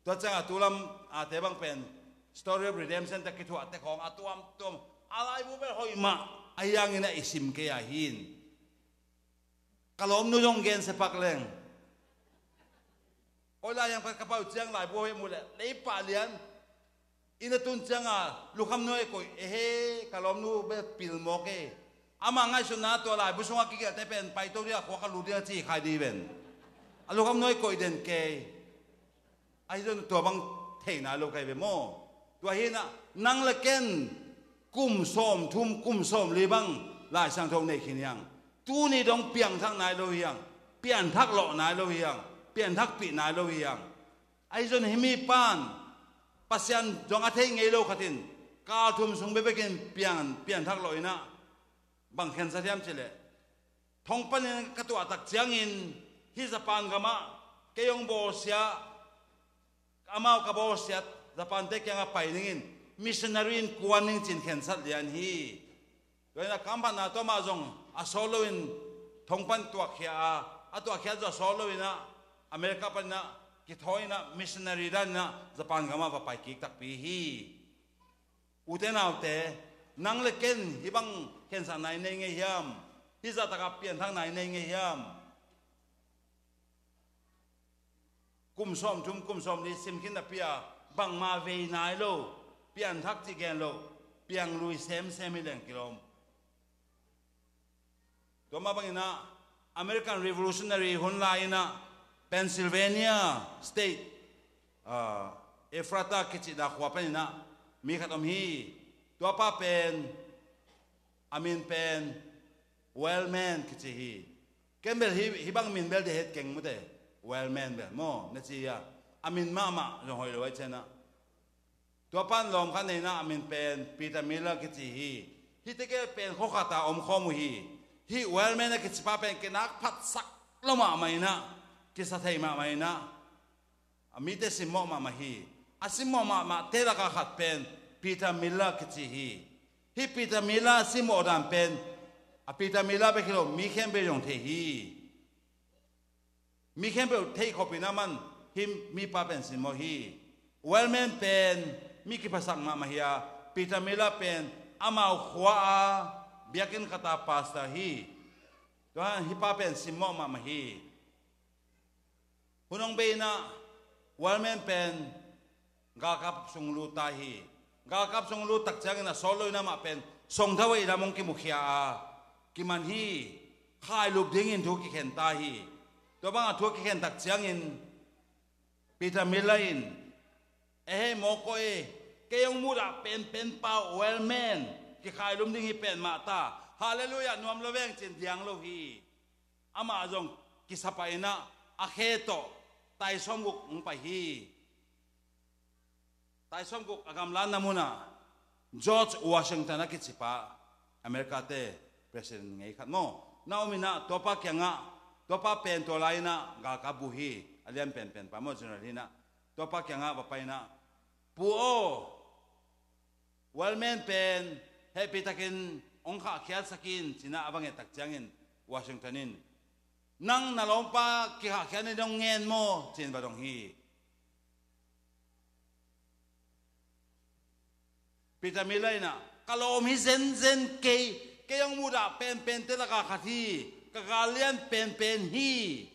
Tua ciangah tu lam ate bang pen Story of Redemption te kithuahte khawng a tuamtuam, a laibu bel hoih mah, ahi hangin ah i sim kei a hi in. Ka lawmnu zong gensia pak leng. Oi, lai hiang khat ka pai uh ciang laibu hoih mu leh leipah lian inn a tun cianga lukham nuai koih, ehe, ka lawmnu bel pil mawk e. Ama ngaihsutna tua laibu sungah kigelhte pen paito ding a, khua ka lut ding a ci khai ding hi ven. A lukham nuai koih den kei. Ahi zong tua bang theihna lo ka hi ve maw? Tua hi inah nang le ken kum sawmthum, kum sawmli bang Lai Siangtho nei khin hiang. Tuni dong piangthak nai lo hi hang, pianthak lawh nai lo hi hang, pianthakpih nai lo hi hang. Ahi zong hih mi pan Pasian zong a thei ngei lo khatin kal thum sung bekbekin pian, pianthak lawh in ah bang khensat hiam cih leh, thong panin ka tuah tak ciangin hih Japan gamah kei hong bawlsia, amau ka bawlsiat Japan-te kiangah pai dingin missionary in kuan ning ci-in khensat lian hi. Tua in ah kamphatna tawh amah zong a sawt loin thong pan tuahkhia a, a tuahkhiat zawh a sawt loin ah America panin ah kithawi in ah missionary danin ah Japan gamah va pai kik takpi hi. Ute naute, nang le ken hih bang khensatna i nei ngei hiam? Hih zahtakah pianthakna i nei ngei hiam? Kum sawmthum, kum sawmli sim khin napi-a bangmah vei nai lo, pianthak cih gen lo, pianglui semsem hi leng kilawm. Tua mah bangin ah American Revolutionary hun lai-in ah Pennsylvania State, ah, Ephrata kicihna khua panin ah mi khat om hi. Tua pa pen, a min pen Wellman kici hi. Ken bel hih, hih bang min bel deih het keng mute. Wellman bel maw, na ci a, a min mahmah zong hoih lo ahih ciangin ah. Tua pan lawm khat nei in ah a min pen Peter Miller kici hi. Hihte gel pen khua khatah om khawm uh hi. Hih Wellman a kici pa pen kinak phatsak lo mahmah in ah, kisa thei mahmah in ah, a mite simmawh mahmah hi. A simmawh mahmahte lakah khat pen Peter Miller kici hi. Hih Peter Miller a simmawh dan pen a Peter Miller bek hi lo, mi khempeuh zong thei hi. Mi khempeuh theih khop in ah man hih mipa pen simmawh hi. Wellman pen mi kiphasak mahmah hi a, Peter Miller pen amau khua-a biakinn khatah pastor hi. Tua hih pa pen simmawh mahmah hi. Hun hong bei in ah Wellman pen galkap sung lut ta hi. Galkap sung lut tak ciangin a sawt loin amah pen songthawi lam hong kimukhia a, kiman hi. Khailup dingin thu kikhen ta hi. Tua bangah thu a kikhen tak ciangin Peter Miller in, "Ehei, mawkaw e, kei hong mudah penpen pa Wellman kikhailum ding hi pen mah ta. Halleluiah, nuam lo veng," ci-in diang lo hi. Amah zong kisa pah in ah a khe tawh tai sawmguk hong pai hi. Tai sawmguk a gamlatna munah George Washington a kici pa, America-te president ngei khat maw, na om in ah tua pa kiangah, tua pa pen tua lai-in ah galkap buh hi, a lian penpen pa maw, general hi in ah, tua pa kiangah va pai in ah, "Pu aw, Wellman pen hehpihtakin hong khahkhiatsak in," ci-in ah a va nget tak ciangin Washington in, "Nang na lawmpa kikhahkhiat nading hong ngen maw?" ci-in va dong hi. Peter Miller in ah, "Ka lawm hi zenzen kei, kei hong mudah penpente lakah khat hi, ka gal lian penpen hi.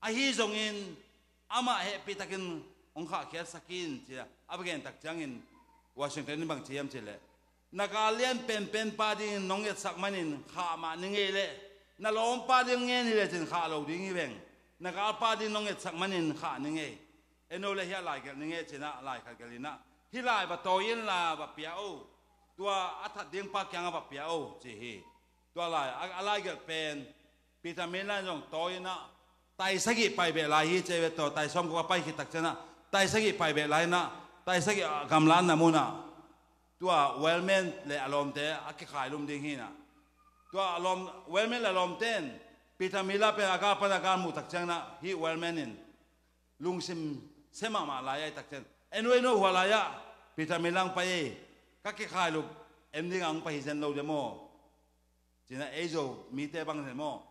Ahi zongin amah hehpihtakin hong khahkhiatsak in," ci-a a va gen tak ciangin Washington in bang ci hiam cih leh, "Na gal lian penpen pa dingin nong etsak manin khah mah ni ngei leh, na lawmpa ding ngen hi lecin khah lo ding hi veng. Na galpa ding nong etsak manin khah ni ngei. Eno le hih a lai gelh ni ngei," ci-in ah lai khat gelh in ah, "Hih lai va tawi inla va pia o. Tua a that ding pa kiangah va pia o," ci hi. Tua lai a, a lai gelh pen Peter Miller zong tawi in ah, tai sagih pai beh lai hi ci ve tawh, tai sawmguk a pai khit tak ciangin ah tai sagih pai beh lai in ah, tai sagih a gamlatna munah tua Wellman le a lawmte a kikhailum ding hi in ah. Tua a lawm, Wellman le a lawmte in Peter Miller pen a gal pan a gal muh tak ciangin ah, hih Wellman in lungsim sia mahmah lai ahih tak ciangin, "Eno, eno, hua lai-ah Peter Miller hong pai ei, ka kikhailup en dingah hong pai hi zen lo dia maw?" Ci-in ah ei Zo mite bang zen maw,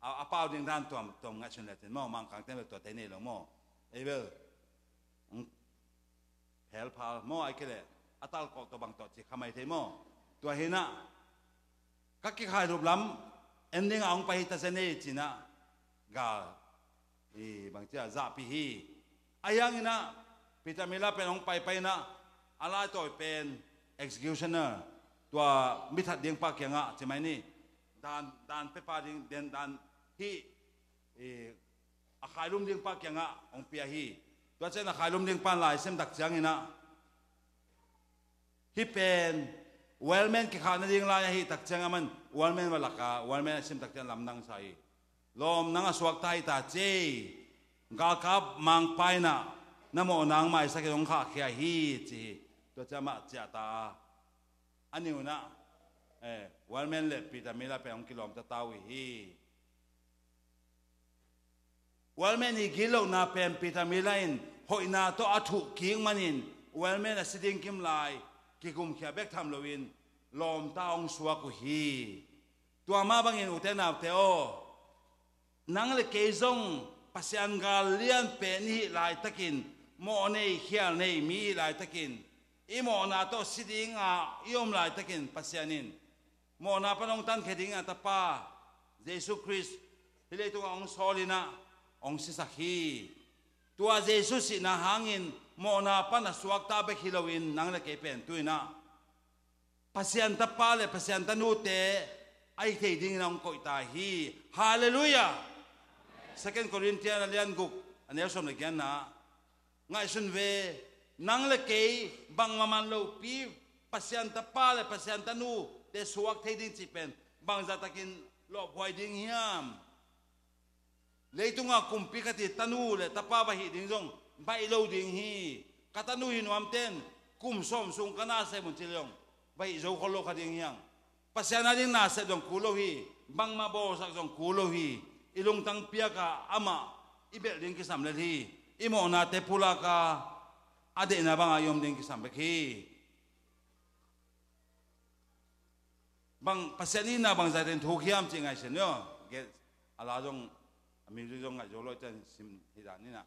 a, a pau ding dan tuamtuam ngaihsun le cin maw, Mangkangte bel tua tei nei lo maw. Ei bel hong phelphal maw, ahih kei leh a talkawh tawh bang tawh ci kha mai thei maw. Tua hi in ah, "Ka kikhailup lam en dingah hong pai hi ta zen ei," ci-in ah gal i bang ci a zahpih hi. Ahi hangin ah Peter Miller pen hong paipai in ah, a laitawi pen executioner, tua mi that ding pa kiangah ci mai ni, dan, dan pia pa ding, dan, dan hih, i, a khailum ding pa kiangah hong pia hi. Tua ciang a khailum ding pan lai sim tak ciangin ah, "Hih pen Wellman kikhah nading lai ahih takciang aman wellman va lak a, wellman a sim takciang lamdang sa hi. Lawm, nang a suakta hi ta ci ei. Galkap mangpa in ah na mawhna hong maisak in hong khahkhia hi ci hi. Tua ciang amah ciah ta a, a niunah, eh, wellman le Peter Miller pen hong kilawmta ta uh hi. Wellman i gitlohna pen Peter Miller in hoihna tawh a thuh kik manin wellman a si ding kim lai kigumkhia bek tham loin lawmta hong suak uh hi. Tua mah bangin ute naute aw, nang le kei zong Pasian gal lianpen i hih laitakin, mawhnei khialnei mi i hih laitakin, i mawhna tawh si dinga i om laitakin Pasian in mawhna pan hong tankhia dingin a Tapa Jesu Khrist hih leitungah hong sawl in ah hong sisak hi. Tua Jesu sihna hangin mawhna pan a suakta bek hi loin nang le kei pen tu-in ah Pasian Tapa le Pasian Tanute a hi thei dingin a hong koih ta hi. Halleluiah. Second Corinthians a lian guk, a neu sawm le giatna ah, ngaihsun ve, nang le kei bangmah man lopi Pasian Tapa le Pasian Tanute suak thei ding cih pen bangzahtakin lawhphuai ding hiam? Leitunga kumpi khat i tanu le tapa va hih ding zong baih lo ding hi. Ka tanu hi nuamten kum sawm sung ka nasem un ci leh zong va hih zo khol lo kha ding hi hang. Pasian a ding nasep zong kul lo hi. Bangmah bawlsak zong kul lo hi. I lungtang piak a amah i belh ding kisam lel hi. I mawhnate pulak a, a deihna banga i om ding kisam bek hi. Bang Pasian itna bangzah in thuk hiam cih ngaihsun ni aw. Get a la zong, a music zong ngaih zo lo i cian sim hi dan in ah.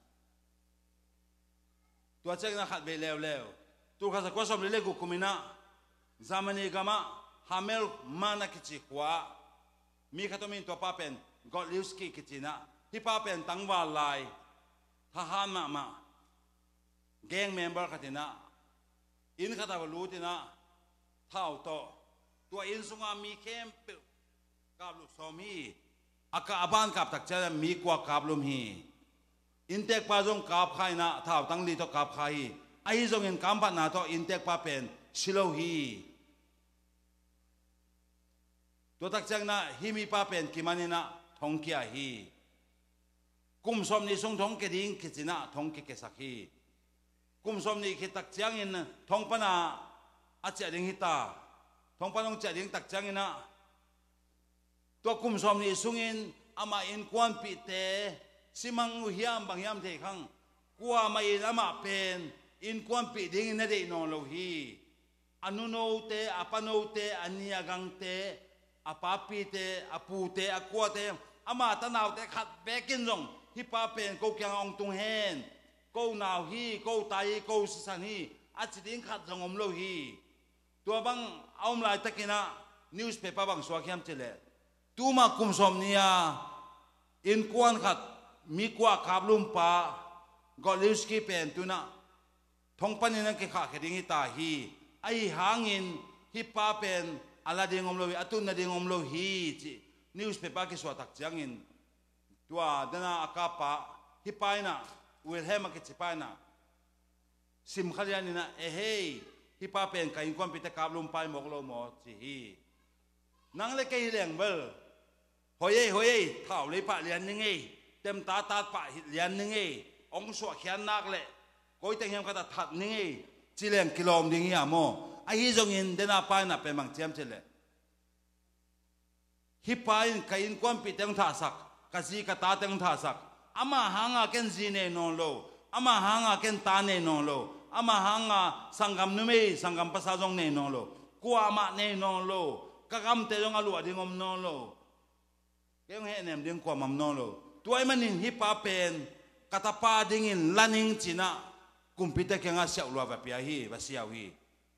Tua ciangin ah khat vei leuleu, tul khat za kua sawm li le guk kum in ah Germany gamah Hameln a kici khua ah mi khat om in, tua pa pen Godlewski kici in ah, hih pa pen tangval lai thahat mahmah, gang member khat in ah, inn khat ah va lut in ah, thau tawh tua inn sunga mi khempeuh kaplup sawm hi. A ka, a ban kap tak ciangin mi kua kaplum hi. Inntekpa zong kap kha in ah, thautang li tawh kap kha hi. Ahi zongin kamphatna tawh inntekpa pen si lo hi. Tua tak ciangin ah hih mipa pen kiman in ah thong kia hi. Kum sawm nih sung thong kia ding kici in ah thong kikiasak hi. Kum sawm nih khit tak ciangin thong pan a ciah ding hi ta. Thong pan hong ciah ding tak ciangin ah, tua kum sawm nih sungin amah innkuanpihte simang uh hiam bang hiam thei khang, kuamah in amah pen innkuanpih dingin na deih nawn lo hi. A nunote, a panote, a ni a gangte, a papite, a pute, a kuate, ama tanaute khat bekin zong hih pa pen ko kiangah hong tung hen, ko nau hi, ko ta hi, ko sisan hi, a ci ding khat zong om lo hi. Tua bang a om laitakin ah newspaper bang suak hiam cih leh, tuma kum sawm nih a innkuan khat mi kua kaplumpa Godlewski pen tu-in ah thong panin a kikhahkhia ding hi ta hi. Ahi hangin hih pa pen a la ding om lo hi, a tun nading om lo hi, cih newspaper a kisuah tak ciangin, tua dena a kappa, hih pa in ah, Wilhelm a kici pa in ah, sim kha lian in ah, "Ehei, hih pa pen ka innkuanpihte kaplumpa hi mawk lo maw?" ci hi. Nang le kei hi leng bel, "Hoi ei, hoi ei, thau lei pah lian ning ei, temta tat pah lian ning ei, hong suahkhiat nak leh koi teng hiam khat ah that ning ei," ci leng kilawm ding hi a maw? Ahi zongin dena pa in ah pen bang ci hiam cih leh, "Hih pa in ka innkuanpihte hong thahsak, ka zi ka tate hong thahsak. Ama hanga ken zi nei nawn lo, ama hanga ken ta nei nawn lo, ama hanga sanggam numei, sanggam pasal zong nei nawn lo, kuamah nei nawn lo, ka gamte zong a luah ding om nawn lo. Kei hong hehnem ding kuamah om nawn lo. Tua ahih manin hih pa pen ka tapa dingin la ning," ci-in ah kumpite kiangah siauh lua va pia hi, va siau hi.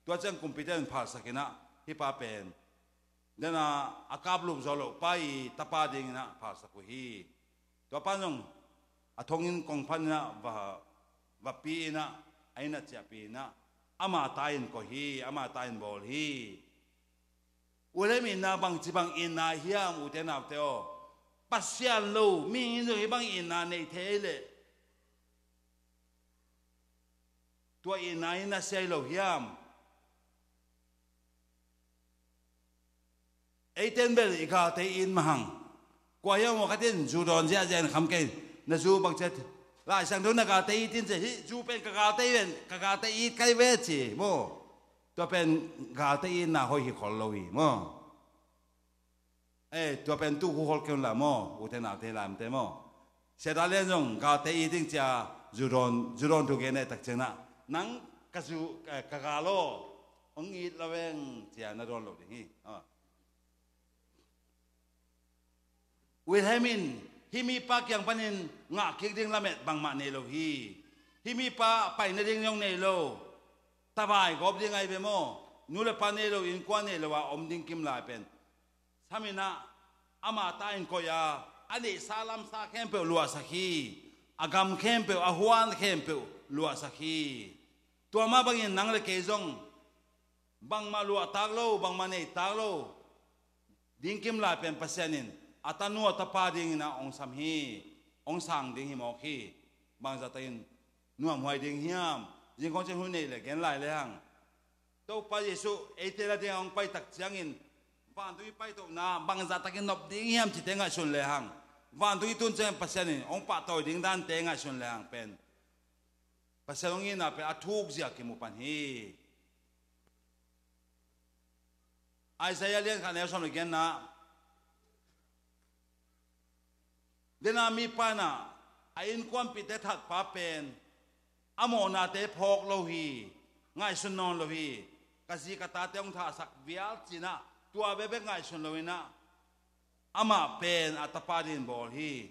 Tua ciang kumpite in phalsak in ah hih pa pen dena a kaplup zawh loh pa i tapa dingin ah phalsak uh hi. Tua pa zong a thonginn kong phan in ah va, va pi in ah, a inn ah ciahpih in ah, ama ta in koih hi, ama ta in bawl hi. Wilhelm itna bangci bang itna hiam, ute naute aw? Pasian lo mihing in zong hih bang itna nei thei leh, tua itna in a sia hi lo hiam? Eite in bel i galte it mahang. Kua hiam maw ka cih in, zu dawn ziahziah in kham kei. Na zu bang ci a, Lai Siangtho in na galte it in ci a, hih zu pen ka galte it ven, ka galte it ka hi ve ci maw. Tua pen galte itna hoih hi khol lo hi maw. Eh, tua pen tu khu khol kei un la maw, ute naute lamte maw. Sia Dal Lian zong galte it ding ci a, zu dawn, zu dawn thu gen a, tak ciangin ah, nang ka zu, eh, ka gal aw, hong it lo veng ci a na dawn lo ding hi. Ah. Wilhelm in hih mipa kiang panin ngah kik ding lamet bangmah nei lo hi. Hih mipa pai nading zong nei lo. Tavai gawp ding ahi ve maw. Nu le pa nei lo, innkuan nei lo a om ding kim lai pen, sam in ah ama ta in koih a, a neihsa lamsa khempeuh luahsak hi. A gam khempeuh, a huan khempeuh luahsak hi. Tua mah bangin nang le kei zong bangmah luahtak lo, bangmah neitak lo ding kim lai pen Pasian in a tanu a tapa dingin ah hong sam hi, hong sang ding hi mawk hi. Bangzah takin nuamhuai ding hiam? Zingkhawng ciang hun nei le gen lai lehang, Topa Jesuh eite la dingah hong pai tak ciangin vantung i paitohna bangzah takin nop ding hiam cihte ngaihsun lehang, vantung i tun ciangin Pasian in hong pahtawi ding dante ngaihsun lehang pen Pasian hong itna pen a thuk zia kimu pan hi. Isaiah lian khat neu sawm le giatna, dena mipa in ah a innkuanpihte thatpa pen a mawhnate phawk lo hi, ngaihsun nawn lo hi. Ka zi ka tate hong thahsak vial ci-in ah tua bekbek ngaihsun lo in ah amah pen a tapa dingin bawl hi.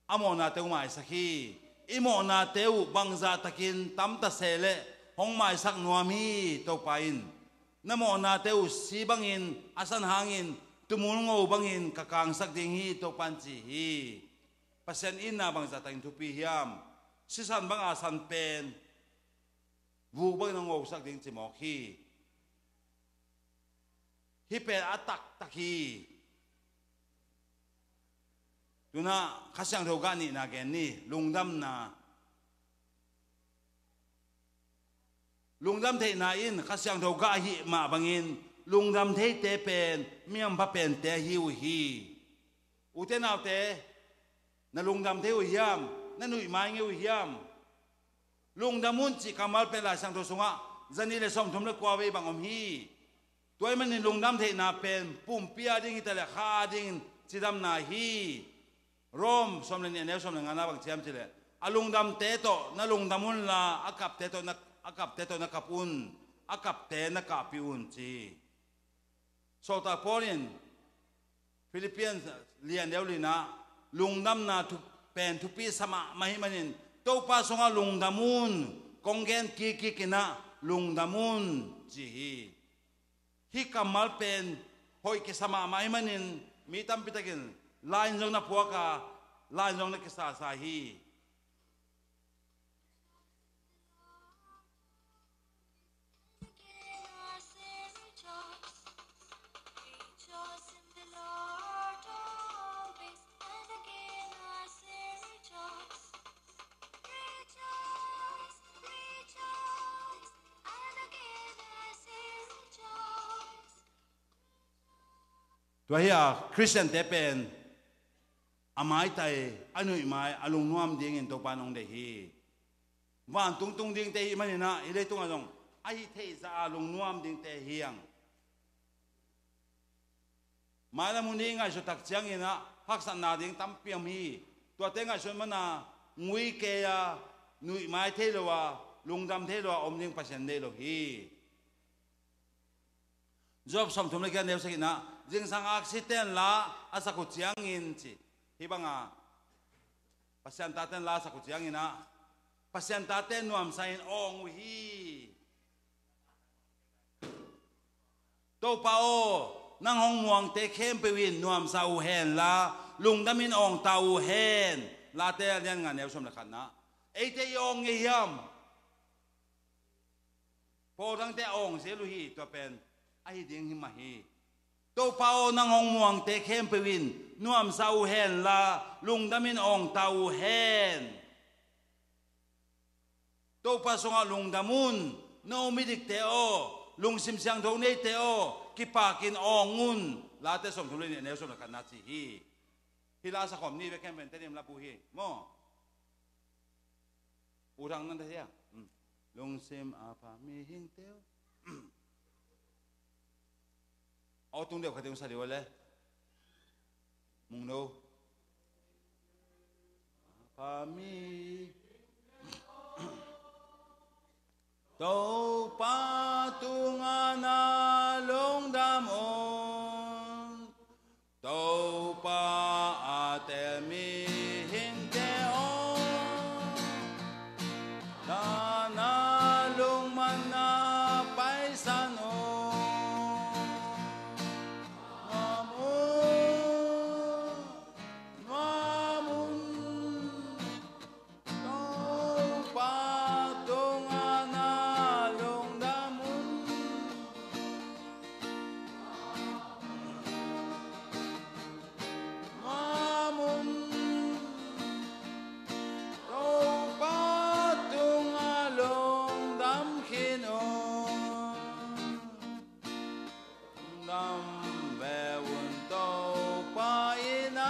A mawhnate uh maisak hi. I mawhnate uh bangzah takin tamta se leh hong maisak nuam hi. Topa in na mawhnate uh si bangin, a san hangin tumul ngo bangin ka kangsak ding hi, Topa in ci hi. Pasian itna bangzah takin thupi hiam? Sisan banga san pen vuk bangin hong ngosak ding ci mawk hi. Hih pen a taktak hi. Tu-in ah Kha Siangtho gah nihna gen ni, lungdamna. Lungdam theihna in Kha Siangtho gah ahih mah bangin lungdam theite pen mi hampha pente ahi uh hi. Ute naute, na lungdam thei uh hiam? Na nuihmai ngei uh hiam? Lungdam un cih kammal pen Lai Siangtho sungah zanih le sawmthum le kua vei bang om hi. Tua ahih manin lungdam theihna pen pumpi a ding hi ta leh kha a dingin cidamna hi. Rom sawm le nih a neu sawm le ngana bang ci hiam cih leh, a lungdamte tawh na lungdam unla, a kapte tawh na, a kapte tawh na kap un, a kapte na kahpih un ci. Sawltak Paul in Philippians lian deuh li-in ah lungdamna thu, pen thupi sa mahmah ahih manin Topa sungah lungdam un, kong gen kikkik in ah lungdam un ci hi. Hih kammal pen hoih kisa mahmah ahih manin mi tampi takin line zong na phuak a, line zong na kisasa hi. Tua hi a, Khristiante pen a maitai, a nuihmai, a lungnuam dingin Topa in hong deih hi. Vantung tung dingte ahih manin ah hih leitungah zong a hi theih zah a lungnuam dingte hi hang. Mailam hun i ngaihsut tak ciangin ah haksatna ding tampi om hi. Tuate ngaihsut manin ah ngui kei a, nuihmai thei lo a, lungdam thei lo a om ding Pasian deih lo hi. Job sawmthum le giat neu sagihna, zingsang aksi ten la a sak uh ciangin ci. Hih banga Pasian taten la a sak uh ciangin ah Pasian tate nuamsa in awng uh hi. Topa aw, nang hong muangte khempeuh in nuamsa uh hen la, lungdam in awngta uh hen. Late a lian nga neu sawm le khatna, eite i awng ngei hiam? Pawl dangte a awng zel uh hi, tua pen ahi ding hi mah hi. Topa aw, nang hong muangte khempeuh in nuamsa uh hen la, lungdam in awngta uh hen. Topa sungah lungdam un, no midikte aw, lungsim siangtho neite aw, kipakin awng un. Late sawmthum le nih, neu sawm le khatna ci hi. Hih la sa khawm ni bek khempeuh Tedim la pu hi maw. U Thang nan thei hiam? Lungsim a pha mihingte uh. Aw tung deuh khat ding sa dih uh le. Mungno. A pha mi Topa tungah na lungdam un. Topa a tel mihingte aw, na na lungmanna paisan un. Nuam un, nuam un. Topa tungah na lungdam un. Nuam un. Topa tungah lungdam khin un. Lungdam ve un Topa in a,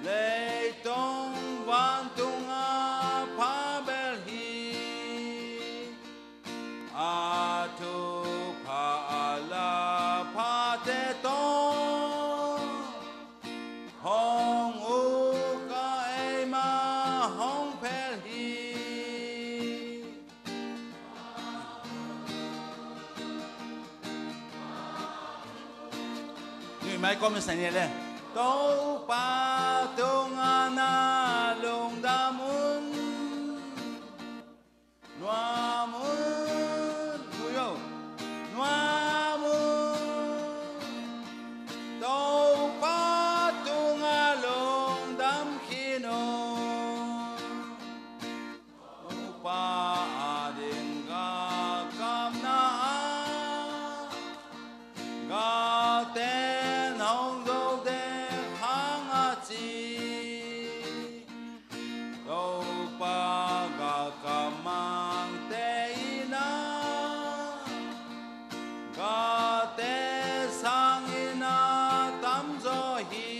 leitung vantung a pha bel hi. A thupha a la phate tawh hong uk a, eimah hong phel hi. Nuih mai kawm na sa ni le. Topa tungah na lungdam un. Nuam un, nuih un, nuam un. Topa tungah lungdam khin un. Topa ading galkapna ah galte'n hong zo dek hang a ci. Topa galkap mangte in a, galte sangin a tamzaw hi.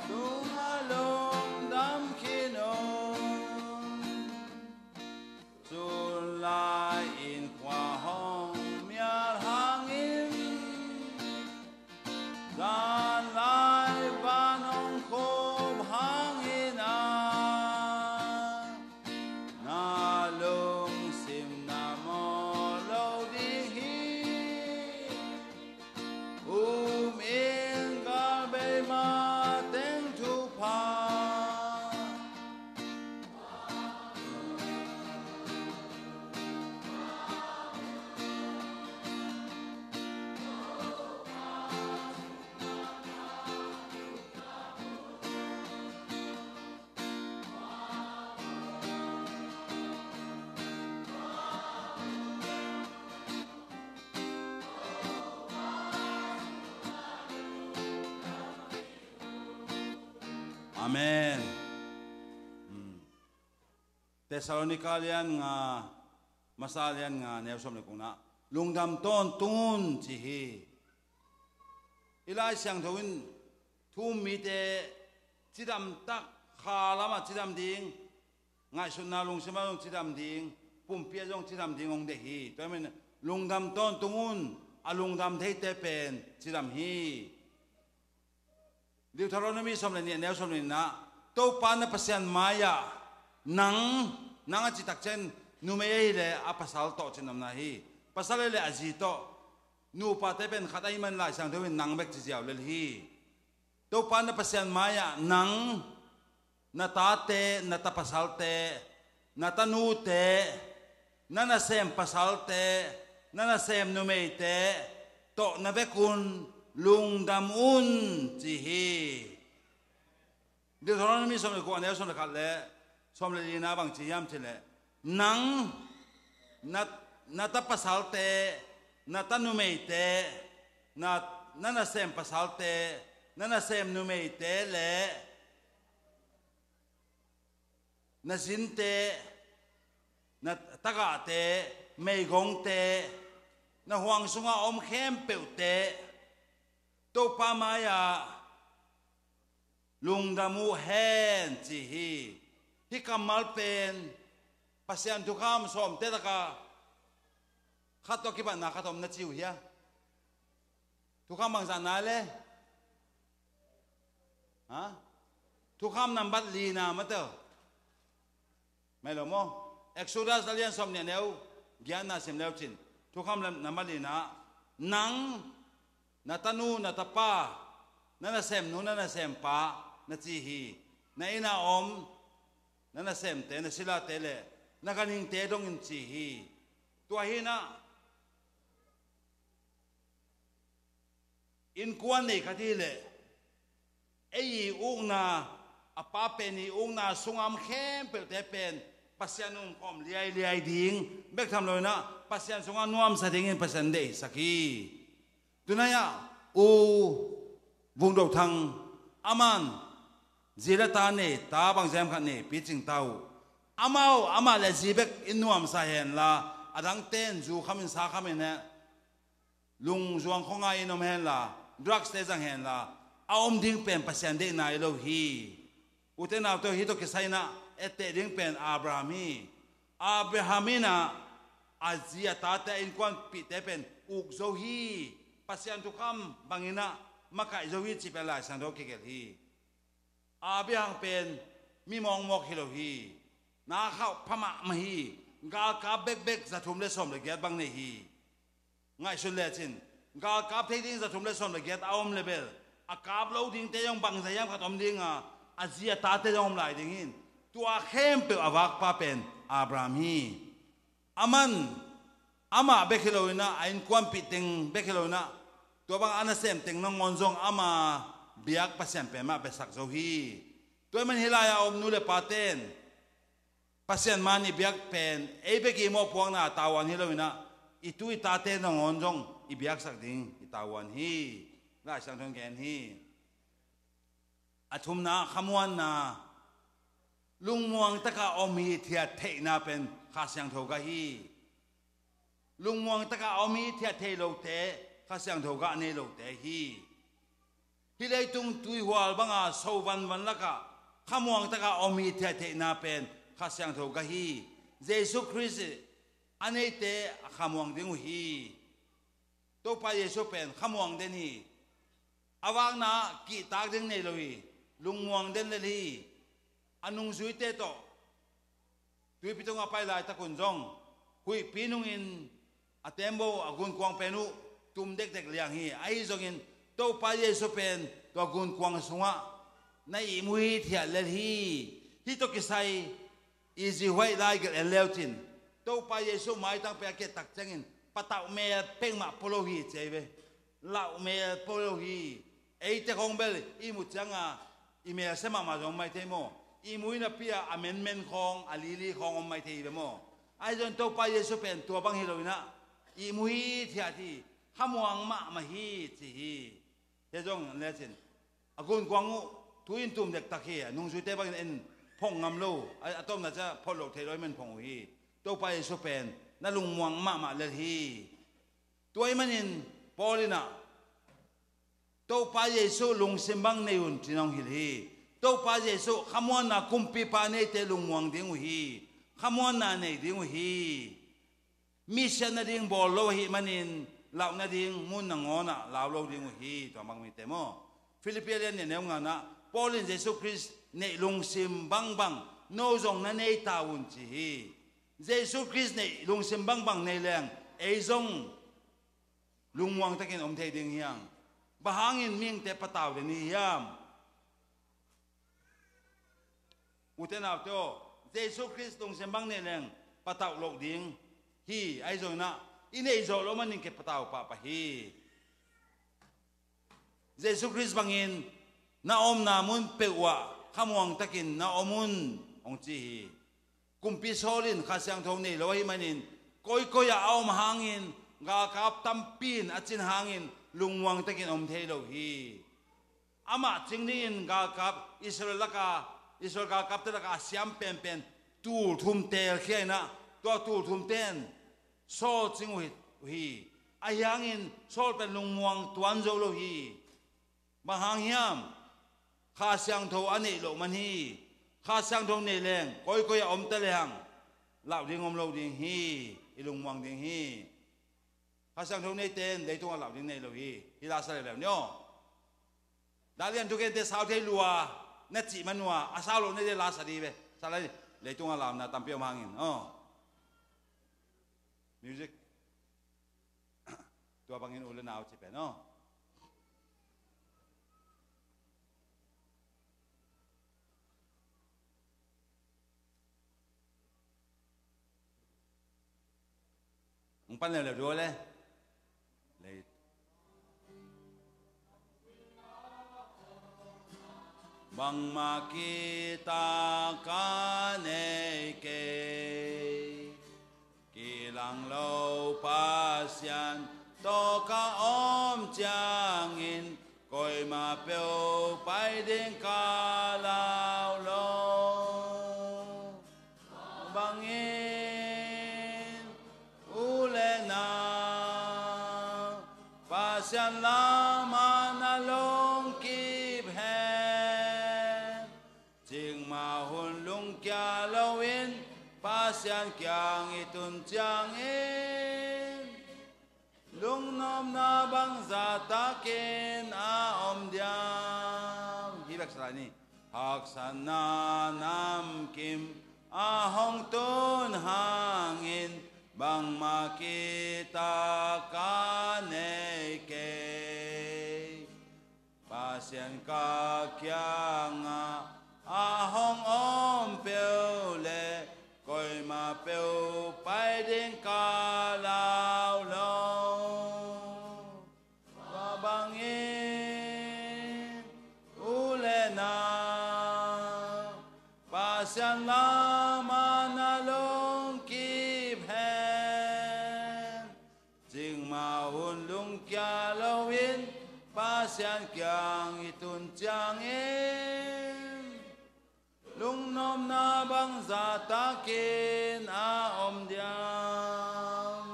Tungah lungdam khin un. Sun lai in khua hong mial hangin, zan lai van hong khup hangin a, na lungsim na mawh lo ding hi. Um in galbei mateng thupha. Amen. Hmm. Thessalonika lian nga, masa lian nga, neu sawm le gukna, lungdam tawntung un ci hi. I Lai Siangtho in thu-um mite cidam tak, kha lamah cidam ding, ngaihsutna lungsim ah zong cidam ding, pumpi ah zong cidam ding hong deih hi. Tua ahih manin lungdam tawntung un, a lungdam theite pen cidam hi. Deuteronomy sawm le nih, neu sawm le nihna, Topa na Pasian mai-ah nang, nang a cih tak ciang numei ahih leh a pasal tawh cih nopna hi. Pasal ahih leh a zi tawh, nupate pen khat ahih man Lai Siangtho in nang bek ci ziau lel hi. Topa na Pasian mai-ah nang, na tate, na ta pasalte, na tanute, na nasem pasalte, na nasem numeite tawh na vekun lungdam un ci hi. Deuteronomy sawm le kua, neu sawm le khat le sawm le lina bang ci hiam cih leh, nang, na, na ta pasalte, na ta numeite, na, na nasem pasalte, na nasem numeite le na zinte, na tagahte, meigongte, na huang sunga om khempeuhte Topa mai-ah lungdam uh hen, ci hi. Hih kammal pen Pasian thukham sawmte lakah khat tawh kipatna khat om na ci uh hia? Thukham bangzah na le? Ha? Thukham nambat lina mah tawh. Mai lo maw? Exodus a lian sawm nih a neu giatna sim leu cin, thukham lam nambat lina, nang, na tanu, na tapa, na nasemnu, na nasempa, na ci hi. Na inn a om na nasemte, na silate le na ganhingte dongin ci hi. Tua hi-in ah innkuan nei khat hi leh ei i ukna, a pa pen i ukna sunga om khempeuhte pen Pasian umkhawm liailiai ding bek tham lo-in ah Pasian sungah nuamsa dingin Pasian deihsak hi. Tunai-ah U Vung Do Thang, aman zi le ta nei, ta bangzah hiam khat nei, Pi Cing Ta uh. Amau, amah le zi bek in nuamsa henla, a dangte in zu khamin sa khamin eh, lungzuang khawnga in om henla, drugs te zang henla, a om ding pen Pasian deihna hi lo hi. Ute naute, hih tawh kisai-in ah etteh ding pen Abraham hi. Abraham in ah a zi a tate, a innkuanpihte pen uk zo hi. Pasian thukham bangin ah makaih zo hi cih pen Lai Siangtho kigelh hi. Abraham pen mi mawkmawk hi lo hi. Na khauh pha mahmah hi. Galkap bekbek za thum le sawm le giat bang nei hi. Ngaihsun lecin, galkap thei ding za thum le sawm le giat a om le bel, a kap lo dingte zong bangzah hiam khat om ding a, a zi a tate zong om lai ding hi. Tua khempeuh a vakpa pen Abraham hi. Aman amah bek hi lo-in ah, a innkuanpih teng bek hi lo-in ah, tua bang a nasem teng nangawn zong ama biak Pasian pen mah biasak zo hi. Tua ahih man hih lai-a om nu le paten Pasian man i biak pen ei bek i mawhpuakna tavuan hi lo-in ah, i tu i tate nangawn zong i biaksak ding i tavuan hi. Lai Siangtho in gen hi. A thumna, khamuanna. Lungmuang taka om hithiat theihna pen Kha Siangtho gah hi. Lungmuang taka om hithiat thei lote Kha Siangtho gah nei lote hi. Hih leitung tuihual banga so vanvan lakah khamuang taka om hithiat theihna pen Kha Siangtho gah hi. Jesu Khrist a neite a khamuang ding uh hi. Topa Jesu pen khamuang den hi. A vakna kihtak ding nei lo hi. Lungmuang den lel hi. A nungzuite tawh tuipi tungah pai laitakun zong huihpi nungin a tembaw, a gunkuang pen uh tum dekdek liang hi. Ahi zongin Topa Jesu pen tua gunkuang sungah na ihmu hithiat lel hi. Hih tawh kisai i zihuaih lai gelh en leucin, Topa Jesu maitang pen a kiat tak ciangin patauh mel pek mah pua lo hi ci ahi ve. Lauh mel pua lo hi. Eite khawng bel ihmu cianga i melse mahmah zong om mai thei maw? Ihmu i napi-a a menmen khawng, a lili khawng om mai thei hi ve maw? Ahi zongin Topa Jesu pen tua bang hi lo-in ah ihmu hithiat hi. Khamuang mahmah hi ci hi. Hih zong lecin a gunkuang uh thu in tum dektak hi. A nungzuite bangin en phong ngam lo, a, a tomna ciah phot loh theih lo ahih man phong uh hi. Topa Jesu pen na lungmuang mahmah lel hi. Tua ahih manin Paul in ah Topa Jesu lungsim bang nei un ci-in hong hilh hi. Topa Jesu khamuanna kumpipa neite lungmuang ding uh hi. Khamuanna nei ding uh hi. Mission nading bawl lo ahih manin lauh nading mun nangawnah lau lo ding uh hi. Tua bang mite maw? Philippi a lian nih a neu nganah Paul in Jesu Khrist neih lungsim bangbang no zong na nei ta un ci hi. Jesu Khrist neih lungsim bangbang nei leng ei zong lungmuang takin om thei ding hiam? Bang hangin mihingte patau den hi hiam? Ute naute aw, Jesu Khrist lungsim bang nei leng patauh loh ding hi. Ahi zongin ah i neih zawh loh manin kipatau pahpah hi. Jesu Khrist bangin na omna mun peuh uh ah khamuang takin na om un, hong ci hi. Kumpi Saul in Kha Siangtho nei lo ahih manin, koikoi ah a om hangin, galkap tampi in a cin hangin, lungmuang takin om thei lo hi. Amah cing dingin galkap, Israel laka, Israel galkapte laka a siam penpen, tul thum teelkhia in ah, tua tul thumte in Saul cing uh hi, uh hi. Ahi hangin Saul pen lungmuang tuan zo lo hi. Bang hang hiam? Kha Siangtho a neih loh man hi. Kha Siangtho nei leng, koikoi a om ta lehang, lau ding om lo ding hi, i lungmuang ding hi. Kha Siangtho neite in leitungah lau ding nei lo hi. Hih la sa leuleu ni aw. Dalian thukente sau thei lua, na cih man ua, a sau loh neite la sa dih ve. Sa lai, leitungah launa tampi om hangin. Aw. Music. Tua bangin u le nau ci pen aw. Hong pan leuleu dua le. Lei. Bangmah kita ka nei kei. Kilang lo Pasian tawh ka om ciangin, koimah peuh pai ding ka lau lo. Bangin u le nau Pasian lamah na lungkip hen. Cikmah hun lungkia loin Pasian kiang i tun ciangin, lungnopna bangzah takin a om diam? Hih bek sa lai ni. Haksatna namkim a hong tun hangin, bangmah kita ka nei kei. Pasian ka kiangah a hong om peuh le, koimah peuh pai ding ka lau lo. Tua bangin u le nau Pasian lamah na lungkip hen. Cikmah hun lungkia loin Pasian kiang i tun ciangin, lungnopna bangzah takin a om diam?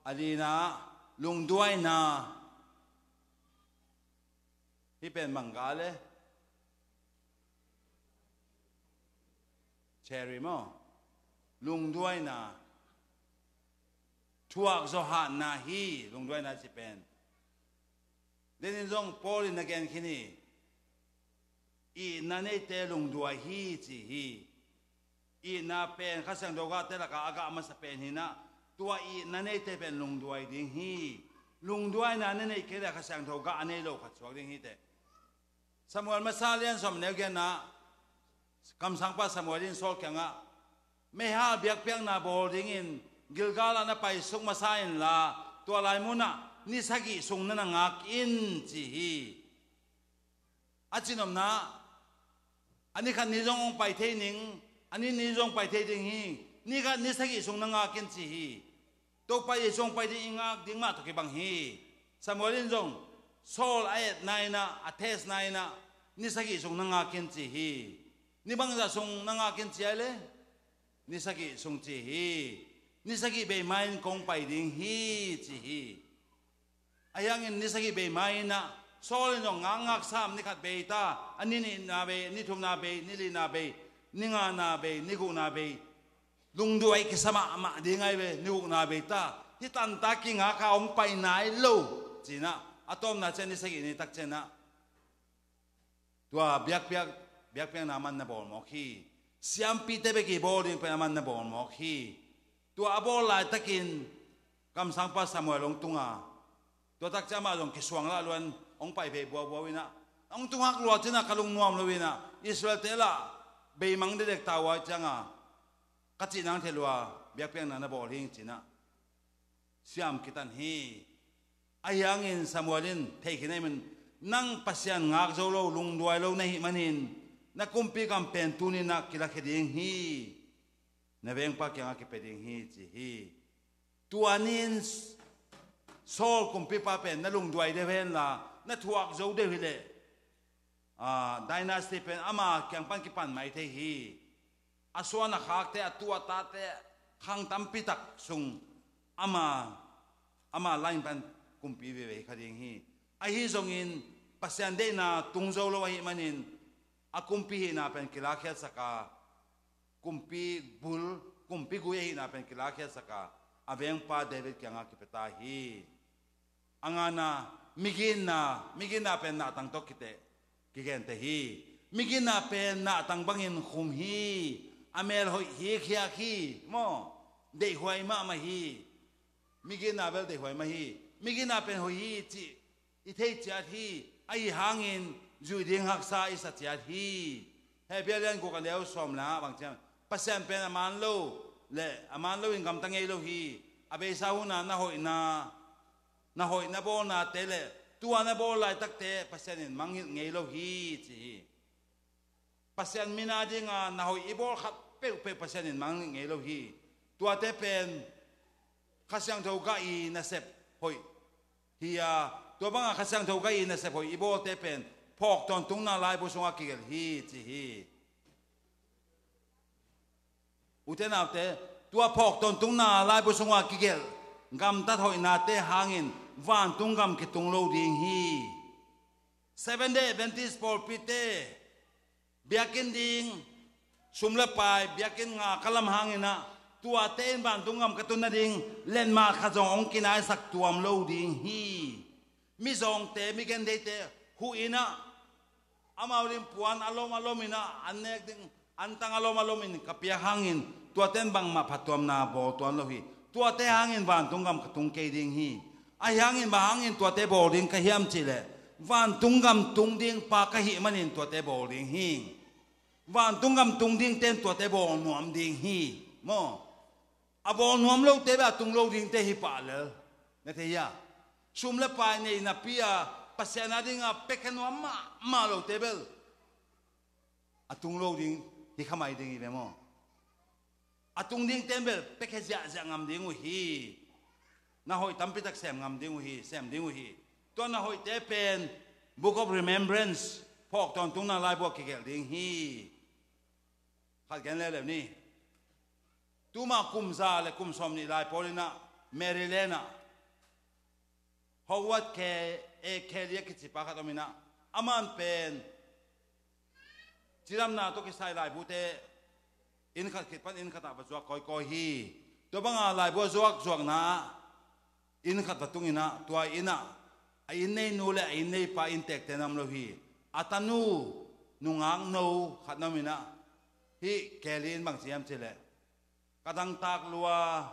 A lina, lungduaina. Hih pen bang gah le? Cherry maw? Lungduaina. Thuak zaw hatna hi, lungduaina ci pen. Denin zong Paul in na gen khin hi. Itna neite lungduai hi ci hi. Itna pen Kha Siangtho gahte lakah a gah masa pen hi in ah, tua itna neite pen lungduai ding hi. Lungduaina na neih kei leh Kha Siangtho gah a nei lo khat suak ding hi teh. Samuel masa lian sawm neu giatna, kamsangpa Samuel in Saul kiangah, meihal biakpiakna bawl dingin Gilgal ah na paisuk masa inla, tua lai munah ni sagih sung na na ngak in ci hi. A cihnopna, a ni khat ni zong hong pai thei ning, a ni ni zong pai thei ding hi, ni khat ni sagih sung na ngak in ci hi. Topa Jesu hong pai ding i ngak ding mah tawh kibang hi. Samuel in zong Saul a etna in ah, a testna in ah, ni sagih sung na ngak in ci hi. Ni bangzah sung na ngak in ci ai le? Ni sagih sung ci hi. Ni sagih bei ma-in kong pai ding hi ci hi. Ahi hangin ni sagih bei ma-in ah, Saul in zong ngakngak sam ni khat bei ta, a ni nihna bei, ni thumna bei, ni lina bei, ni ngana bei, ni gukna bei, lungduai kisa mahmah ding ai ve, ni gukna bei ta, hih tanta kingak a hong pai nai lo ci-in ah, a tawpna ciang ni sagih ni tak ciang ah, tua biakpiak, biakpiakna man na bawl mawk hi. Siampite bek i bawl ding pen a man na bawl mawk hi. Tua a bawl laitakin kamsangpa Samuel hong tung a, tua tak ciang amah zong kisuang lah luan hong pai vei buaubuau in ah, hong tung hak lua ci-in ah, ka lungnuam lo in ah, Israel-te lah beimang dekdek ta uh a, ciang a ka cih nang thei lua, biakpiakna na bawl hing ci-in ah siam kitan hi. Ahi hangin Samuel in thei khin ahih manin Nang Pasian ngak zo lo, lungduai lo na hih manin, na kumpi gam pen tuni-in ah kilakhia ding hi. Na vengpa kiangah kipia ding hi, ci hi. Tua ni-in Saul kumpipa pen na lungduai deuh hen la, na thuak zo deuh hi leh, ah, dynasty pen ama kiang pan kipan mai thei hi. A suan a khakte, a tu a tate, khang tampi tak sung ama, ama line pan kumpi veve hi kha ding hi. Ahi zongin Pasian deihna tung zo lo ahih manin, a kumpi hihna pen kilakhiatsak a, kumpi bul, kumpi gui ahihna pen kilakhiatsak a, a vengpa David kiangah kipia ta hi. A ngana, miginna, miginna pen nahtang tawh kiteh, kigenteh hi. Miginna pen nahtang bangin khum hi, a mel hoih hi, khiak hi, maw? Deihhuai mahmah hi. Miginna bel deihhuai mah hi. Miginna pen hoih hi cih i thei ciat hi. Ahi hangin zui ding haksa i sa ciat hi. Hebru lian guk a neu sawm le nga ah bang ci hiam? Pasian pen a man lo le a man loin gamta ngei lo hi. A beisa hun a na hoihna, na hoih na bawlnate le tua na bawl laitakte Pasian in mangngilh ngei lo hi, ci hi. Pasian min a dinga na hoih i bawl khat peuhpeuh Pasian in mangngilh ngei lo hi. Tuate pen Kha Siangtho gah i nasep hoih hi a, tua banga Kha Siangtho gah i nasep hoih i bawlte pen phawk tawntungna laibu sungah kigelh hi, ci hi. Ute naute, tua phawk tawntungna laibu sungah kigelh gamtat hoihnate hangin vantung gam kitung lo ding hi. Seven Day Adventist pawlpite biakinn ding sum le pai, biakinn nga ka lam hangin ah, tuate in vantung gam ka tun nading letmat khat zong hong kinaisak tuam lo ding hi. Mizawngte, migentheite huh in ah, amau ding puan a lom a lom in ah, an nek ding antang a lom a lom in ka piak hangin tuate in bangmah phattuamna bawl tuan lo hi. Tuate hangin vantung gam ka tung kei ding hi. Ahi hangin bang hangin tuate bawl ding ka hiam cih leh, vantung gam tung ding pa ka hih manin tuate bawl ding hi. Vantung gam tung dingte in tuate bawl nuam ding hi, maw? A bawl nuam lote bel a tung lo dingte hi pah lel. Na thei hia? Sum le pai nei napi a Pasian a dinga piakhia nuam mahmah lote bel a tung lo ding hi kha mai ding hi ve maw? A tung dingte in bel piakhia ziahziah ngam ding uh hi. Na hoih tampi tak sem ngam ding uh hi, sem ding uh hi. Tua na hoihte pen Book of Remembrance, phawk tawntungna laibu ah kigelh ding hi. Khat gen leuleu ni. Tuma kum za le kum sawmnih lai pawl in ah, Maryland ah, Howard K. A. Kelly a kici pa khat om in ah, aman pen cidamna tawh kisai laibute inn khat khit pan inn khat ah va zuak kawikawi hi. Tua banga laibu a zuak zuakna ah inn khat va tung in ah, tua inn ah a inn neinu le a inn neipa inntekte na om lo hi. A tanu nungak no khat na om in ah, hih Kelly in bang ci hiam cih leh, ka dangtak lua,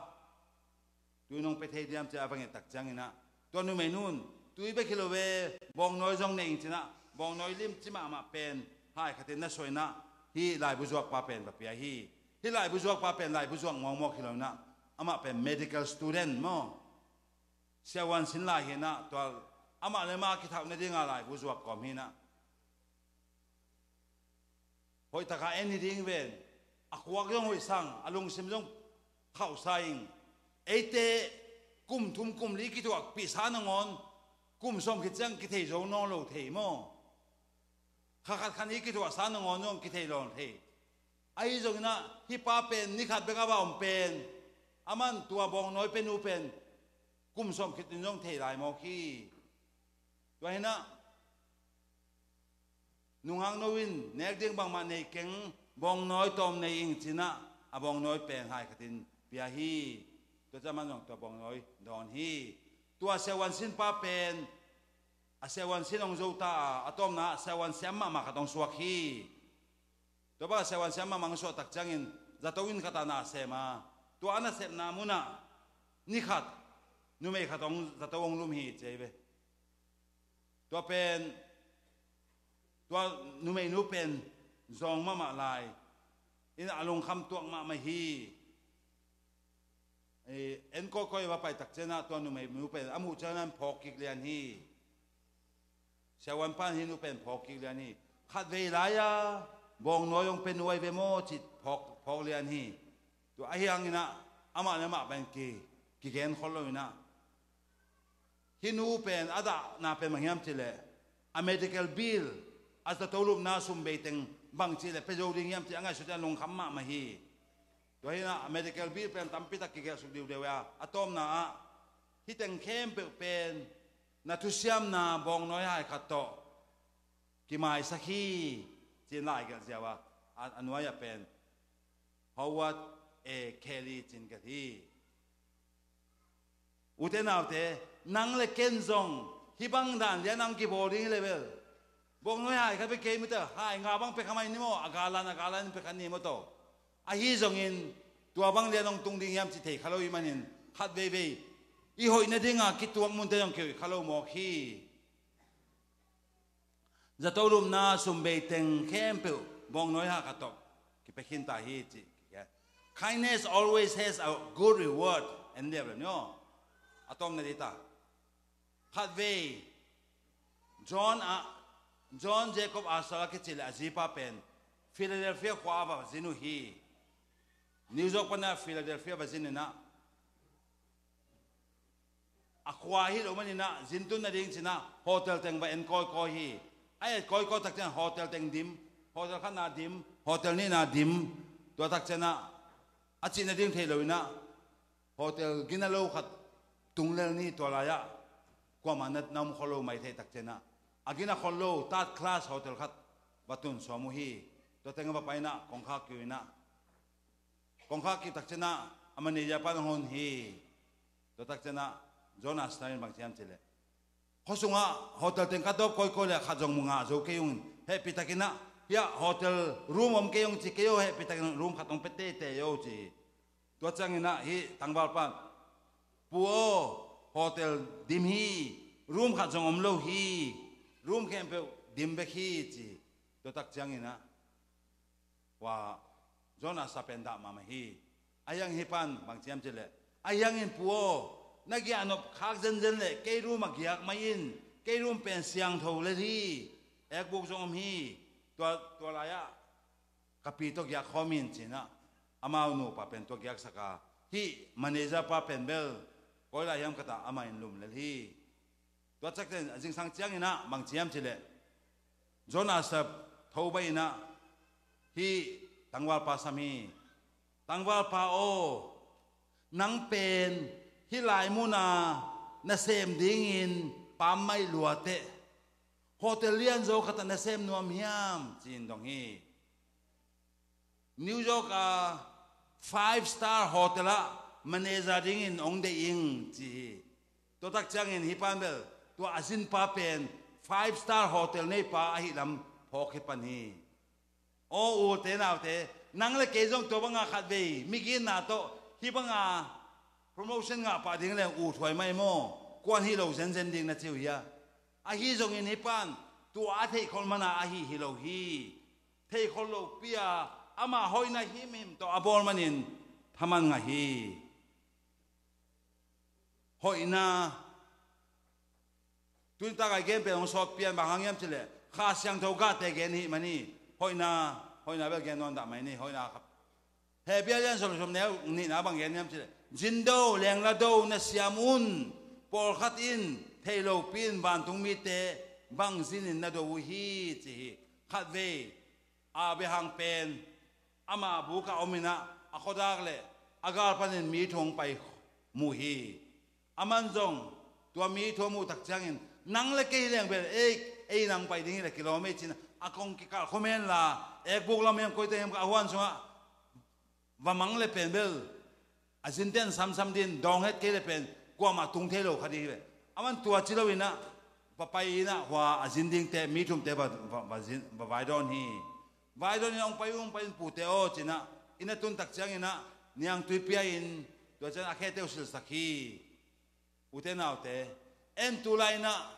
tui nong pia thei diam ci a va nget tak ciangin ah, tua numeinun, tui bek hi lo ve, bawngnawi zong nei ing ci in ah, bawngnawi limci mahmah pen hai khatin na suah in ah, hih laibu zuakpa pen va pia hi. Hih laibu zuakpa pen laibu zuak mawkmawk hi lo in ah, amah pen medical student maw, siavuan sin lai hi in ah, tua amah le amah kithauh nadinga laibu zuak kawm hi in ah, hoih taka en hi ding ven. A khuak zong hoih sang, a lungsim zong khauhsa ing. Eite kum thum kum li kituakpihsa nangawn, kum sawm khit ciang kithei zo nawn lo thei maw? Kha khat khan i kituahsa nangawn zong kithei lo thei. Ahi zongin ah, hih pa pen ni khat bek a va om pen, aman tua bawngnawi pianu pen kum sawm khit in zong thei lai mawk hi. Tua hi in ah, nungak no in nek ding bangmah nei keng, bawngnawi tawm nei ing ci in ah, a bawngnawi pen hai khatin pia hi. Tua ciang aman zong tua bawngnawi dawn hi. Tua siavuan sin pa pen a siavuan sin hong zo ta a, a tawpna ah siavuan siam mahmah khat hong suak hi. Tua bang a siavuan siam mahmah hong suak tak ciangin zato inn khat ah na sem a, tua a nasepna mun ah ni khat numei khat hong, zato hong lum hi ci hi ve. Tua pen, tua numeinu pen zawng mahmah lai in a lungkham tuak mahmah hi. Eh, en kawikawi va pai tak ciangin ah tua numeinu pen a muh ciangin ah phawk kik lian hi. Siavuan pan hih nu pen phawk kik lian hi. Khatvei lai-a bawngnawi hong pia nuai ve maw cih phawk, phawk lian hi. Tua ahi hanginah amah le amah pen ki, kigen khol lo inah, hih nu pen a dahna pen bang hiam cihleh, a medical bill, a zato lupna sum bei teng bang cihleh pia zo ding hiam cih a ngaihsut in a lungkham mahmah hi. Tua hinah a medical bill pen tampitak kigelhsuk diudeu a, a tawpna ah hih teng khempeuh pen na thusiamna bawngnawi hai khat tawh kimaisak hi, ci-in lai gelh ziau a, a, a nuai-ah pen Howard A. Kelly ci-in gelh hi. Ute naute, nang le ken zong hih bang dan lian a hong kibawl ding hi le bel, bawngnawi hai khat pia kei mite, hai nga bang pia kha mai ni maw, a galan a galan pia kha ni maw tawh. Ahi zongin tua bang lian hong tung ding hiam ci thei kha lo ih manin, khat veivei i hoih nadinga kituak munte zong kihoih kha lo mawk hi. Zato lupna sum bei teng khempeuh bawngnawi hai khat tawh kipia khin ta hi, ci. Kindness always has a good reward. En liap le ni aw. A tawm na di ta. Khatvei John a, John Jacob Astor a kici le a zipa pen Philadelphia khua a va zin uh hi. New York pana Philadelphia va zin inah, a khua hi lo maninah zintun nading cinah hotel teng va en kawikawi hi. A et kawikawi tak cianah hotel teng dim, hotel khatna dim, hotel nihna dim. Tua tak cianah a cih nading thei lo inah hotel gina lo khat tung lel ni. Tua lai-ah kuamah na, na om khol lo mai thei tak cianah a gina khol lo third class hotel khat va tun sawm uh hi. Tua teng a va pai inah kongkhak kik uh inah, kongkhak kik tak cianah a manager pan hong hon hi. Tua tak cianah John Astor in bang ci hiam cihleh, khuasungah hotel teng ka tawp kawikawi le khat zong mu ngah zo kei ung. Hehpihtakinah hiah hotel room om kei ung ci, kei aw, hehpihtakin room khat hong pia teitei aw, ci hi. Tua cianginah hih tangvalpa in, pu aw, hotel dim hi, room khat zong om lo hi, room khempeuh dim bek hi, ci hi. Tua tak cianginah Ua, John Astor pen dah mahmah hi. Ahi hangin hih pan bang ci hiam cihleh, ahi hangin pu aw, na giahnop khak zenzen leh kei room a giak mai in, kei room pen siangtho lel hi. Ekbuk zong om hi. Tua, tua lai-ah ka pi tawh giak khawm in, ci-inah amau nupa pen tua giaksak a, hih manager pa pen bel koi lai hiam khat ah amah in lum lel hi. Tua ciangin a zingsang cianginah bang ci hiam cihleh, John Astor tho baih inah hih tangvalpa sam hi. Tangvalpa aw, nang pen hih lai muna nasem dingin pammaih lua teh, hotel lianzaw khat ah nasem nuam hiam, ci-in dong hi. New York a five star hotel ah manager dingin hong deih ing, ci hi. Tua tak ciangin hih pan bel tua a zinpa pen five star hotel neipa ahih lam phawk hi pan hi. Aw, ute naute, nang le kei zong tua banga khatvei miginna tawh hih banga promotion ngah pah ding le uh thuai mai maw? Kuan hi lo zenzen ding na ci uh hia? Ahi zongin hih pan tua a theihkholh mana ahi hi lo hi. Theihkholh lopi a amah hoihna himhim tawh a bawl manin thaman ngah hi. Hoihna, tuni tak a i gen pen hong sawt pian, bang hang hiam cihleh Kha Siangtho gahte gen hi man hi. Hoihna, hoihna bel gen nawn dah mai ni, hoihna kha. Hebru lian sawm le sawm neu nihna bang gen hiam cihleh, zin do, lengla do na siam un, pawlkhat in thei lopi in vantung mite bang zinin na do uh hi, ci hi. Khatvei Abraham pen ama buk ah om inah a khuadak le a gal panin mi thu hong pai mu hi. Aman zong tua mi thu a muh tak ciangin, nang le kei hi leng bel ei, ei nang pai ding hi le kilawm ei, ci-in a kong kikalh khum henla, ekbuk lam hiam koite hiam kha a huan sungah va mang le pen bel a zinte in samsam ding, dawng het kei le pen kuamah tung thei lo kha ding hi ve. Aman tua ci lo inah va pai inah hua a zin dingte, mi thumte va, va, va zin, va vaidawn hi. Vaidawn inah hong pai uh, hong pai un, pute aw, ci-inah inn a tun tak cianginah niangtui pia in, tua ciang a khete uh silsak hi. Ute naute, en tu lai inah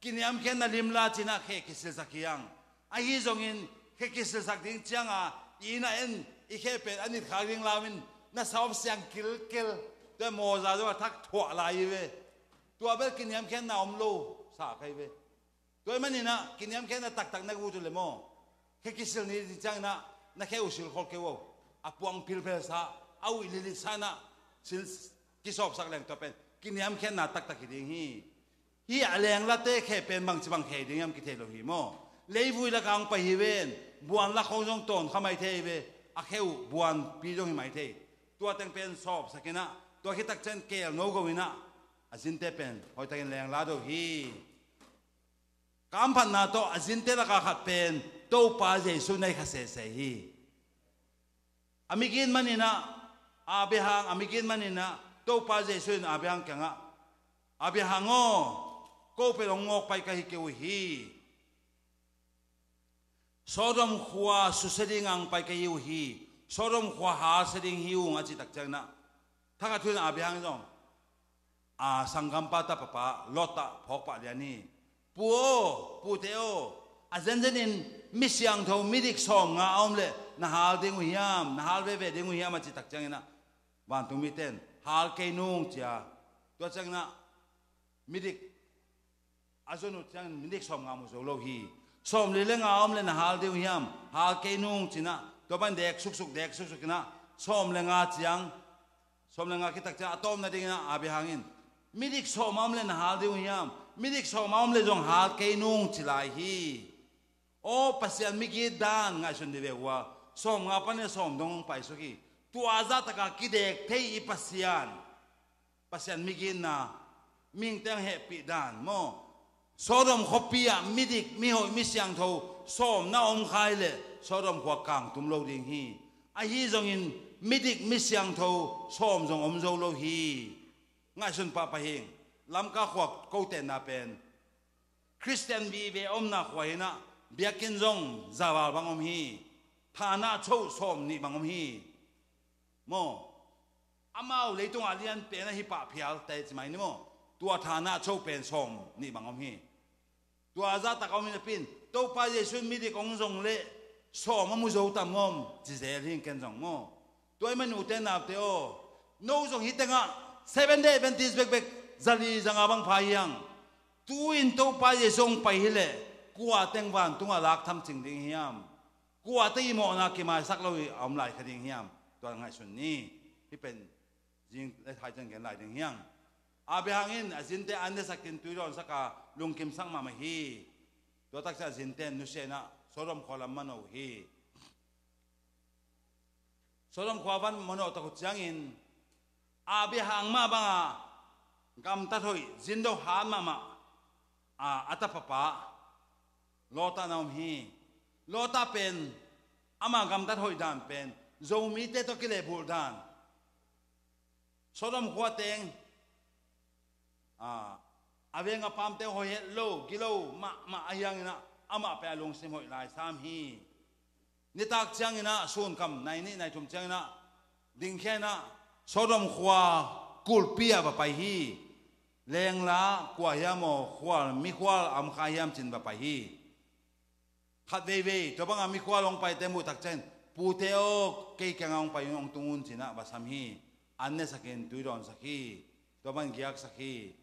kiniamkhiatna limla ci-inah khe kisilsak hi hang. Ahi zongin khe kisilsak ding cianga i inn ah en, i khe pen a nitkhak ding lau in na sawm siang kilkel, tua mawza zo a thak thuah lai hi ve. Tua bel kiniamkhiatna om lo sa kha hi ve. Tua ahih maninah kiniamkhiatna taktak na ut uh le maw, khe kisil ni ding cianginah na khe uh silkhol kei uh. A puang pilphelsa, a uih lilitsa inah sil kisawpsak leng tua pen kiniamkhiatna taktak hi ding hi. Hih a lenglate khe pen bangci bang khe ding hiam kithei lo hi maw. Leivui lakah hong pai hi ven, buan lak khong zong tawn kha mai thei hi ve. A khe uh buanpi zong hi mai thei. Tua teng pen sawpsak inah, tua khit takciang keel no go inah, a zinte pen hoihtakin lengla do hi. Ka hamphatna tawh a zinte lakah khat pen Topa Jesu na hi kha sese hi. A migit maninah, Abraham a migit maninah Topa Jesu in Abraham kiangah, Abraham aw, ko pen hong mawk pai ka hi kei uh hi. Sodom khua susia dingah hong pai ka hi uh hi. Sodom khua halsia ding hi ung a cih takcianginah, thakhat thu in Abraham in zong a sanggampa tapapa Lot ah phawk pah lian hi. Pu aw, pute aw, a zenzenin mi siangtho midik sawmnga a om leh na hal ding uh hiam, na hal veve ding uh hiam a cih takcianginah, vantung mite in hal kei nung ci a. Tua cianginah midik a zon uh ciangin midik sawmnga mu zo lo hi. Sawmli le nga a om leh na hal ding uh hiam, hal kei nung ci inah, tua pan dek suksuk, dek suksuk inah, sawm le nga ciang, sawm le nga khit takciang a tawpna dinginah Abraham in, midik sawm a om leh na hal ding uh hiam, midik sawm a om leh zong hal kei nung ci lai hi. Aw, Pasian migit dan ngaihsun dih ve uh a, sawmnga pan le sawm dong hong paisuk hi. Tua zahtaka kidek thei i Pasian, Pasian migitna, mihingte hong hehpih dan maw. Sodom khuapi ah midik, mihoih, mi siangtho sawm na om kha hi leh Sodom khua kangtum lo ding hi. Ahi zongin midik, mi siangtho sawm zong om zo lo hi. Ngaihsun pahpah hing. Lamka khua ko tenna pen Khristian vive omna khua hinah, biakinn zong za val bang om hi. Thana cho sawm nih bang om hi. Maw, amau leitungah lian pen ahi pah phial teh ci mai ni maw. Tua thana cho pen sawm nih bang om hi. Tua zahtak a om hi napi in, Topa Jesu in midik hong zong leh sawm a mu zo tam om ci zel hi ken zong maw. Tua ahih manin ute naute aw, no zong hih tengah Seven Day Adventist bekbek zali zanga bang pha hi hang. Tu-in Topa Jesu hong pai hi leh kua teng vantungah lak tham cing ding hiam? Kua teng i mawhna kimaisak lo hi a om lai kha ding hiam? Tua ngaihsun ni. Hih pen zing le thai ciang gen lai ding hiang. Abraham in a zinte an nesakin tui dawnsak a lungkimsak mahmah hi. Tua takciang a zinte in nusia inah Sodom khua lam mano uh hi. Sodom khua van mano uh tak uh ciangin Abraham mah banga gamtat hoih, zindo hat mahmah a, a tapapa Lot ah na om hi. Lot ah pen ama gamtat hoih dan pen Zomite tawh kilehbulh dan. Sodom khua teng, a, a veng a pamte hoih het lo, gilo mahmah ahi hanginah amah pen a lungsim hoih lai sam hi. Nitak cianginah sunkam nai nih nai thum cianginah dingkhia inah Sodom khua kulpi ah va pai hi. Lengla kua hiam aw, khual, mikhual a om kha hiam ci-in va pai hi. Khat veivei tua banga mikhual hong paite muh takciang, pute aw, kei kiangah hong pai un, hong tung un ci-inah va sam hi. An nesakin tui dawnsak hi. Tua bang giaksak hi.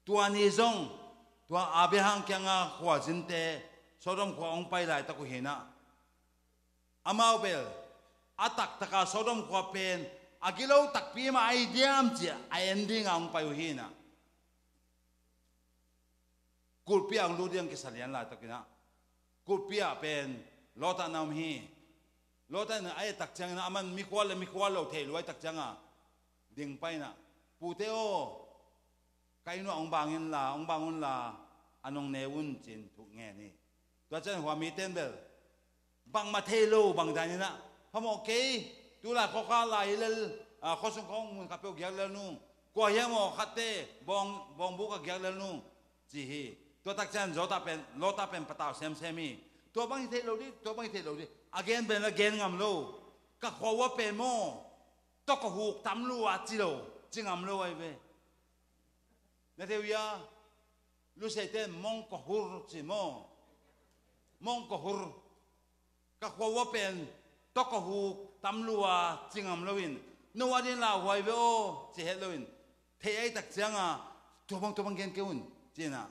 Tua ni zong tua Abraham kiangah khuazinte Sodom khua hong pai laitak uh hinah, amau bel a taktaka Sodom khua pen a gilo takpi mah ahi diam ci-a a en dinga hong pai uh hinah. Kulpi ah hong lut ding kisa lian laitakinah kulpi ah pen Lot ah na om hi. Lot ah na a et tak cianginah aman mikhual le mikhual lo thei lua ahih tak cianga ding pai inah, pute aw, ka inn uah hong bang inla, hong bang unla, a nong ne un ci-in thu ngen hi. Tua ciang hua mite in bel bangmah thei lo bang daninah, phamawh kei, tulai khuakha lai hi lel, a, khuasung khawng mun khat peuh giak lel nung, kua hiam aw khatte bawng, bawngbuk a giak lel nung ci hi. Tua tak ciang Lot ah pen, Lot ah pen patau semsem hi. Tua bang hi theih lo dih, tua bang hi theih lo dih, a gen pen a gen ngam lo. Ka khua uah pen maw, tawk a huk tam lua ci lo, ci ngam lo ahi ve. Na thei uh hia? Luseite in mongkohur ci maw? Mongkohur. Ka khua uah pen tawk a huk tam lua ci ngam loin, no a din lauhuai ve aw ci het loin, thei ahih tak cianga, tua bang, tua bang gen kei un ci-inah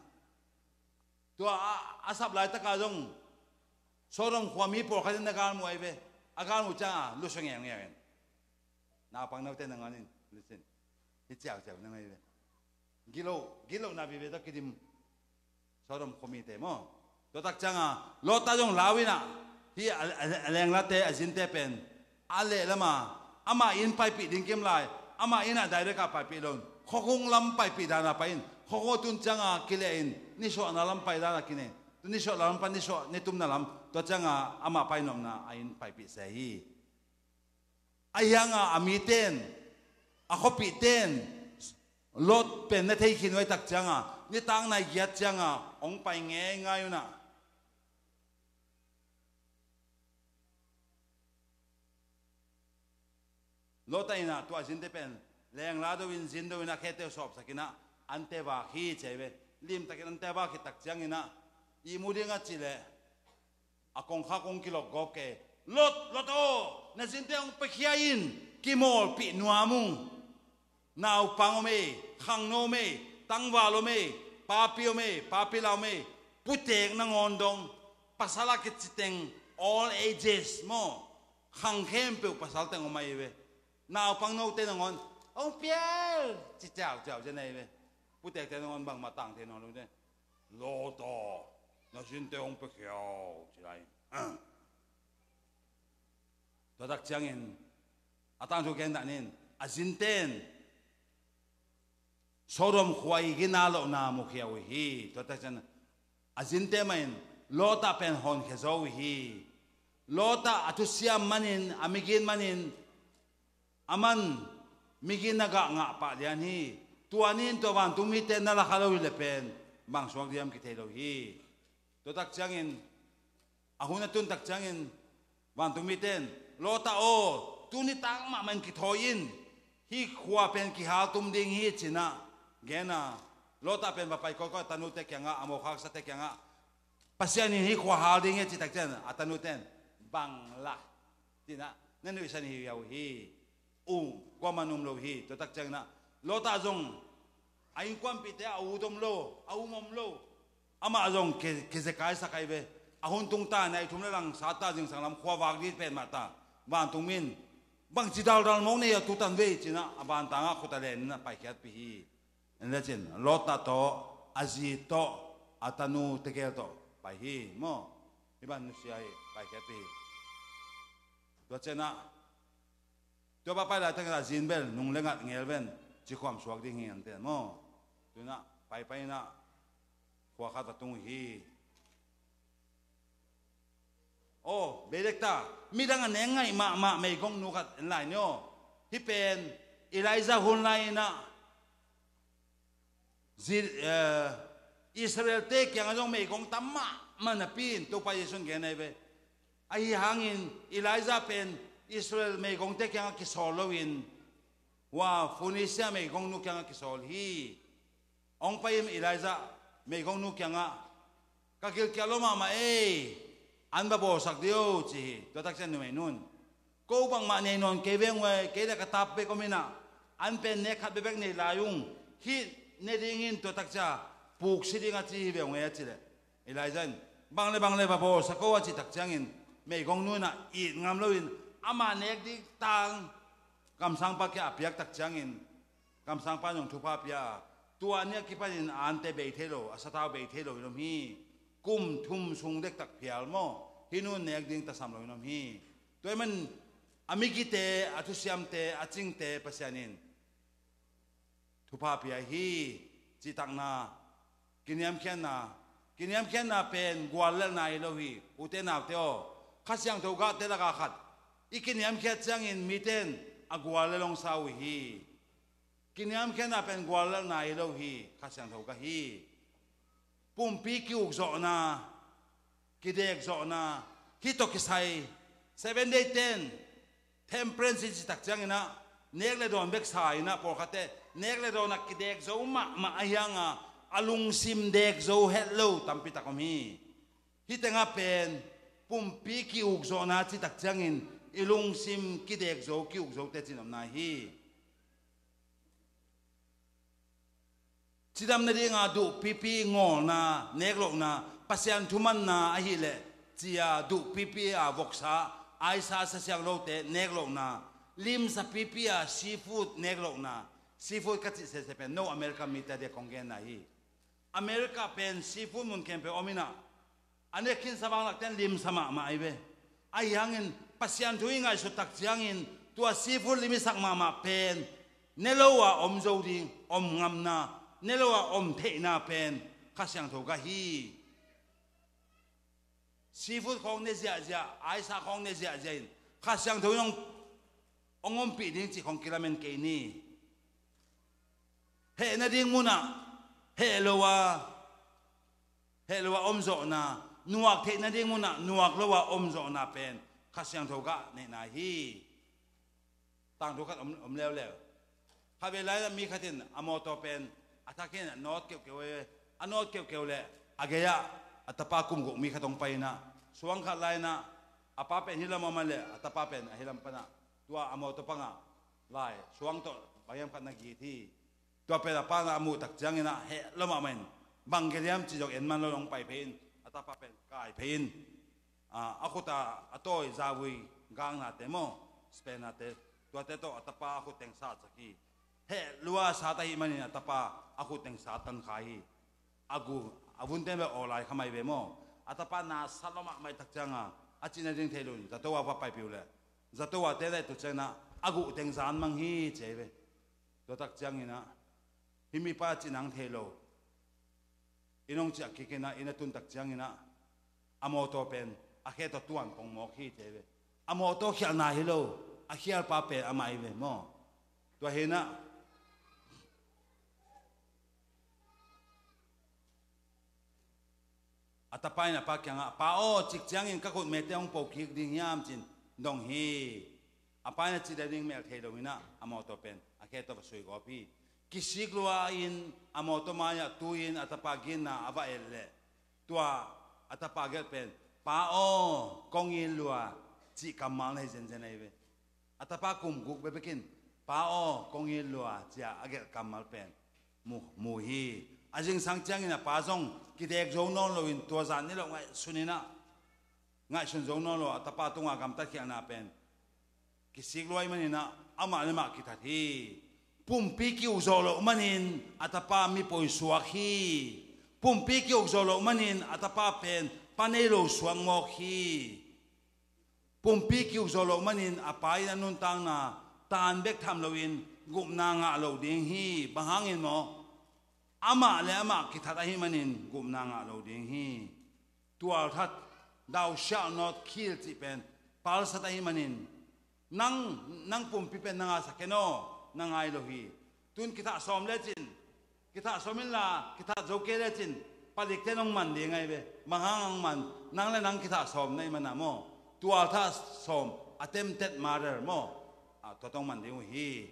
Tua a, a sap laitaka zong Sodom khua mi pawlkhat in na galmuh ahi ve. A galmuh cianga lusia ngeungeu in, naupang note nangawn in, listen, hi ciauciau nangawn ahi ve. Gilo, gilo na vive tawh kidim Sodom khuamite maw. Tua tak cianga Lot a zong lau inah, hi a, a, a lenglate, a zinte pen a lehlama amah inn paipih ding kim lai, amah innah direct a paipih lo in, khuakhung lam paipih dana pai in, khuakhung a tun cianga kileh in, nisuahna lam pai dana kine, nisuahna lam pan nisuah, nitumna lam, tua cianga amah painopna a inn paipih se hi. Ahi hanga a mite in, a khuapihte in Lot pen na thei khin uh ahi tak cianga, nitak nai giat cianga hong pai ngeingai unah. Lot a innah tua zinte pen lengla do in, zin do inah, khete uh sawpsak inah, ante vak hi ci ahi ve. Limtakin ante vak khit tak cianginah, ihmu ding a cih leh a kongkhak hong kilokgawp kei. Lot, Lot aw, na zinte hong piakhia in, kimawlpih nuam ung. Naupang om ei, khangno om ei, tangval om ei, papi om ei, papi la om ei, putek nangawn dong, pasal a kiciteng, all ages maw, khang khempeuh pasal teng om ahi ve. Naupang note nangawn hong pial ci ciauciau zen ahi ve. Putekte nangawn bangmah tang thei nawn lo de. Lot aw, na zinte hong piakhia o ci lai. Tua tak ciangin a tangthu gen dah nin, a zinte in Sodom khua i gina lohna mukhia uh hi. Tua tak ciangin a zinte mah in Lot ah pen honkhia zo uh hi. Lot ah a thusiam manin, a migin manin, a man migin na gah ngah pah lian hi. Tua nin tua vantung mite na lakha lo hi le pen bang suak diam kithei lo hi. Tua tak ciangin, a hun a tun tak ciangin vantung mite in, Lot ah aw, tuni tak mahmah in kithawi in, hih khua pen kihal tum ding hi cinah, gena, Lot ah pen va pai kawikawi, a tanute kiangah, a mawkhaksate kiangah, Pasian in hih khua hal ding hi a cih tak ciangin a tanute in, bang lah cinah, na nuihsan hi uh hi. Um, kuaman um lo hi. Tua tak cianginah Lot ah zong a innkuanpihte a ut om lo, a um om lo. Amah zong ke, kezekaisak ahi ve. A hun tung ta, nai thum le lang sat ta, zingsang lam khua vak dih pen mah ta. Vantung min, bangci daldal mawk nei a tutan vei cinah, a vantangah khut a leninah paikhiatpih hi. En le cin, Lot ah tawh, a zi tawh, a tanu tegel tawh pai hi maw. Hih ban nusia hi, paikhiatpih hi. Tua cianah, tua pa pai laitakin a zin bel nung le ngat ngel ven, cikhuam suak ding hi an ten maw. Tunah paipai inah khua khat va tung uh hi. Aw, beidekta, midang a nek ngaih mahmah meigong nu khat en lai ni aw. Hih pen Elijah hun lai inah Zi-, eh, Israel-te kiangah zong meigong tam mahmah napi in Topa Jesu in gen ahi ve. Ahi hangin Elijah pen Israel meigongte kiangah kisawl loin, hua Phoenicia meigongnu kiangah kisawl hi. Hong pai in Elijah meigongnu kiangah, ka gilkial lo mahmah ei, an va bawlsak dih o ci hi. Tua tak ciang numei nun, ko bangmah nei nawn kei veng uh e, kei le ka tap bek om inah, an pen nek khat bekbek nei lai ung, hih ne dingin tua tak ciang puk si ding a ci hi ve ung e a cih leh, Elijah in, bang le bang le va bawlsak o a cih tak ciangin, meigongnu inah it ngam loin, amah nek ding tang kamsangpa kiang a piak tak ciangin, kamsangpa in zong thupha pia a, tua ni a kipanin a ante bei thei lo, a sathau bei thei lo in om hi. Kum thum sung dektak phial maw, hih nu nek ding tasam lo in om hi. Tua ahih man a migite, a thusiamte, a cingte Pasian in thupha pia hi. Cihtakna, kiniamkhiatna, kiniamkhiatna pen guallelhna hi lo hi. Ute naute aw, Kha Siangtho gahte lakah khat i kiniamkhiat ciangin mite in a guallelh hong sa uh hi. Kiniamkhiatna pen guallelhna hi lo hi, Kha Siangtho gah hi. Pumpi ki-ukzawhna, kidekzawhna, hih tawh kisai, Seven Day ten, temperance i cih tak cianginah, nek le dawn bek sa inah, pawlkhatte nek le dawn ah kidekzo mahmah ahi hanga, a lungsim dekzo het lo tampi tak om hi. Hih tengah pen pumpi ki-ukzawhna cih tak ciangin i lungsim kidekzo, ki-ukzote cih in omna hi. cidam nadinga duhpipi ngawlna, neklohna, Pasian thumanna ahileh cia duhpipi a voksa, aisa, sasiang lote neklohna, limsa pipi a seafood neklohna. Seafood ka cih sese pen no America mite a dia kong genna hi. America pen seafood mun khempeuh om inah, a nek khinsa bang lakten limsa mahmah ahi ve. Ahi hangin Pasian thu i ngaihsut tak ciangin tua seafood lim i sak mahmah pen ne lo a om zo ding, om ngamna, ne lo a om theihna pen Kha Siangtho gah hi. Seafood khawng ne ziahziah, aisa khawng ne ziahziah in Kha Siangtho in hong, hong ompih ding cih khawng kilamen kei ni. Heh nading munah heh lo a, heh lo a om zawhna, nuak theih nading munah nuak lo a om zawhna pen Kha Siangtho gah neihna hi. Tangthu khat om, om leuleu. Khatvei lai-ah mi khat in a mawtaw pen a thak in a nawt keuhkeuh e. A nawt keuhkeuh leh a gei-ah a tapa kum guk mi khat hong pai inah, suang khat lai inah a pa pen hih lam a om a leh a tapa pen a hih lam panah, tua a mawtaw pangah lai suang tawh bang hiam khat na git hi. Tua pen a pa na a muh tak ciangin ah heh lo mahmah in, bang gel hiam cih zong en man lo in hong pai phei in, a tapa pen kai phei in, a, a khut a, a tawi zavui gaknate maw, spannerte, tuate tawh a tapa a khut teng satsak hi. Heh lua sat ahih manin a tapa a khut teng sat tan kha hi. A gu, a vunte bek aw lai kha mai ve maw. A tapa na sat lo mahmah tak cianga a cih nading thei lo in zato a va paipih uh leh, zato a te leh tu ciangin ah a guh teng zan mang hi ci ahi ve. Tua tak ciangin ah, hih mipa cih nang thei lo, in hong ciah kik in ah, inn a tun tak ciangin ah, a mawtaw pen a khe tawh tuan pong mawk hi ci ahi ve. A mawtaw khialhna hi lo, a khialpa pen amah hi ve maw. Tua hi in ah, a tapa in a pa kiangah, "Pa aw, cik ciangin ka khut mete hong po kik ding hiam?" ci-in dong hi. A pa in a cih nading melh thei lo in ah, a mawtaw pen a khe tawh va suigawp hi. Kisik lua in a mawtaw mai-ah tu-in a tapa ginna a va et leh, tua a tapa gelh pen, "Pa aw, kong it lua," cih kammal na hi zenzen ahi ve. A tapa kum guk bekbek in, "Pa aw, kong it lua," ci-a a gelh kammal pen mu, mu hi. A zingsang ciangin a pa zong kidek zo nawn loin tua zan ni loh ngaihsun in ah, ngaihsun zo nawn lo a tapa tunga gamtatkhialhna pen kisik lua ahih manin ah, amah le amah kithat hi. Pumpi ki-uk zawh loh manin a tapa mi poi suak hi. Pumpi ki-uk zawh loh manin a tapa pen pa nei lo suak mawk hi. Pumpi ki-uk zawh loh manin a pa in a nuntakna tan bek tham loin gupna ngah lo ding hi. Bang hangin maw? Amah le amah kithat ahih manin gupna ngah lo ding hi. Tualthat, "Thou shalt not kill," cih pen palsat ahih manin, nang, nang pumpi pen na ngahsak hen aw, na ngai lo hi. Tun kithah sawm lecin, kithah sawm inla, kithah zo kei lecin, palikte nong man ding ahi ve. Bang hang hong man, nang le nang kithah sawm na hih manah maw. Tualthat sawm, attempted murder maw. A, tua tawh hong man ding uh hi.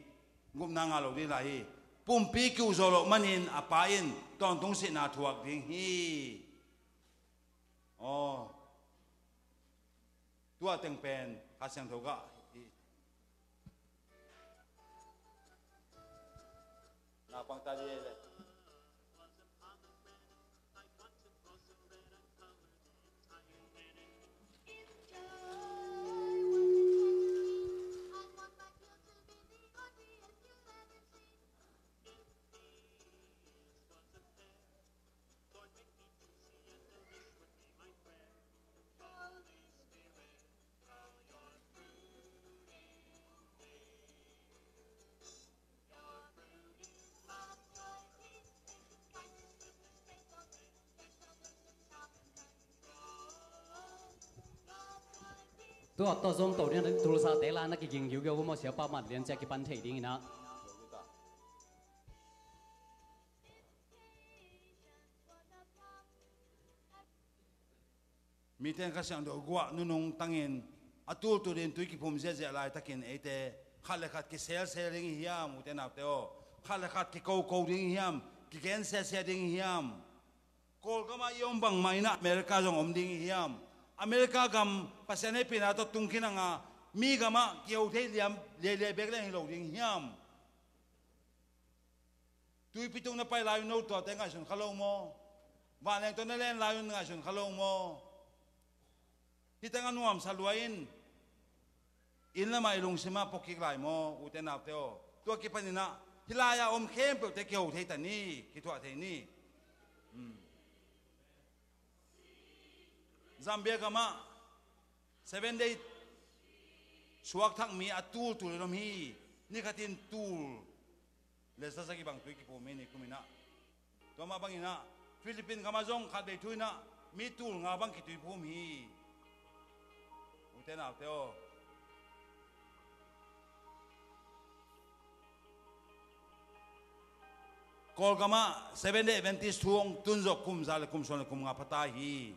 Gupna ngah lo ding lai hi. Pumpi ki-uk zawh loh manin a pa in tawntung sihna thuak ding hi. Aw. Tua teng pen Kha Siangtho gah hi. Naupang ta dih le. Tua tawh zong to ding, thulsate la na kiging giugiau uh maw, siapa man lian cia kipan thei ding inah. Mite in Kha Siangtho guah nunung tangin a tultul in tui kiphum ziahziah laitakin eite khat le khat kiselsel ding i hiam, ute naute aw? Khat le khat kikoko ding i hiam? Kigensiasia ding i hiam? Kawlgamah i om bangmah inah America zong om ding i hiam? America gam Pasian hehpihna tawh tung khin hanga mi gamah kiho thei liam liailiai bek leng hi lo ding hiam? Tuipi tung na pai lai un no tuate ngaihsun kha lo maw? Vanleng tawh na len lai un ngaihsun kha lo maw? Hih teng a nuamsa lua in inn lamah i lungsimah pok kik lai maw, ute naute aw? Tua kipaninah hih lai-ah om khempeuhte kiho thei ta ni, kithuah thei ni. Zambia gamah Seven Day suakthak mi a tultul in om hi. Ni khatin tul le sasagi bang tui kiphum hi, ni kuminah. Tua mah banginah Philippine gamah zong khat vei thu inah mi tul nga bang kitui phum hi. Ute naute aw, Kawlgamah Seven Day Adventist thu hong tun zawh kum za le kum sawm le kum nga pha ta hi.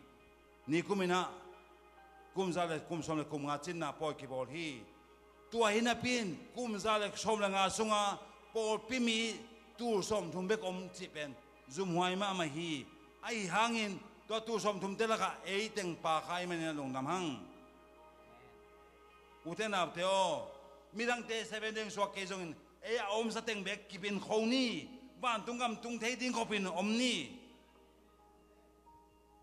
Ni kuminah kum za le kum sawm le kum nga cinna pawi kibawl hi. Tua hi napi in kum za le sawm le nga sunga pawlpi mi tul sawmthum bek om cih pen zumhuai mahmah hi. Ahi hangin tua tul sawmthumte lakah ei teng pa kha ahih manin a lungdam hang. Ute naute aw, midangte Seven Day suak kei zongin ei a omsa teng bek kip in kho ni. Vantung gam tung thei ding khopin om ni.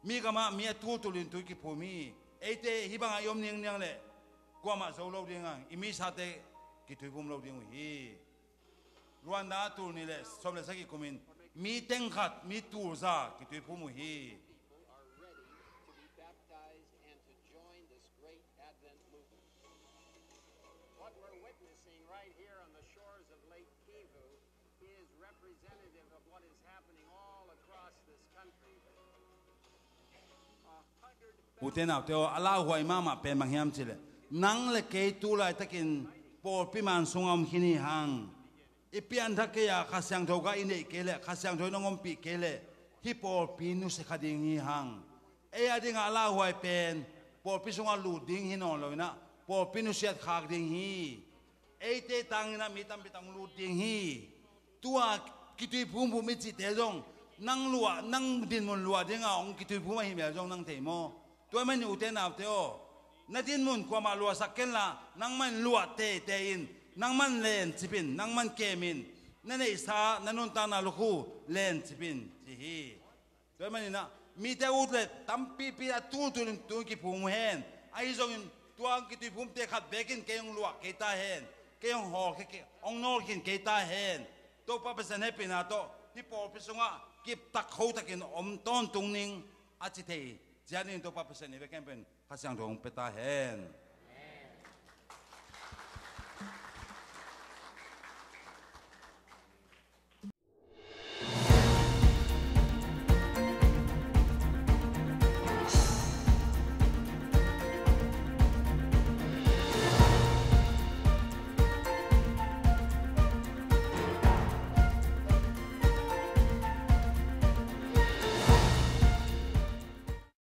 Mi gamah mi a tultul in tui kiphum hi. Eite hih bangah i om ningniang leh kuamah zo lo ding a, i misate kitui phum lo ding uh hi. Rwanda tul nih le sawm le sagih kumin mi teng khat mi tul za kitui phum uh hi. People are ready to be baptized and to join this great Advent movement. What we're witnessing right here on the shores of Lake Kivu is representative of what is happening all across this country. A hundred Ute naute aw, a lauhuai mahmah pen bang hiam cihleh, nang le kei tu laitakin pawlpi man sungah om khin hi hang. I pianthak kei a, Kha Siangtho gah i neih kei leh, Kha Siangtho in hong ompih kei leh, hih pawlpi nusia kha ding hi hang. Ei a dingah a lauhuai pen pawlpi sungah lut ding hi nawn lo inah, pawlpi nusiat khak ding hi. Eite tanginah mi tampi tam lut ding hi. Tua kitui phumphum i cihte zong nang luah, nang dinmun luah dinga hong kitui phum ahih mel zong nang thei maw? Tua ahih manin ute naute aw, na dinmun kuamah luahsak kenla, nangman luah teitei in, nangman lencip in, nangman kem in, na neihsa na nuntakna lukhu lencip in ci hi. Tua ahih maninah mite ut le tampipi a tultul in tui kiphum uh hen. Ahi zongin tua hong kitui phumte khat bekin kei hong luah kei ta hen. Kei hong hawl kei, hong nawl khin kei ta hen. Topa Pasian hehpihna tawh hih pawlpi sungah kiptak khotakin om tawntung ning a ci thei ciat ning. Topa Pasian i ve khempeuh in Kha Siangtho hong pia ta hen.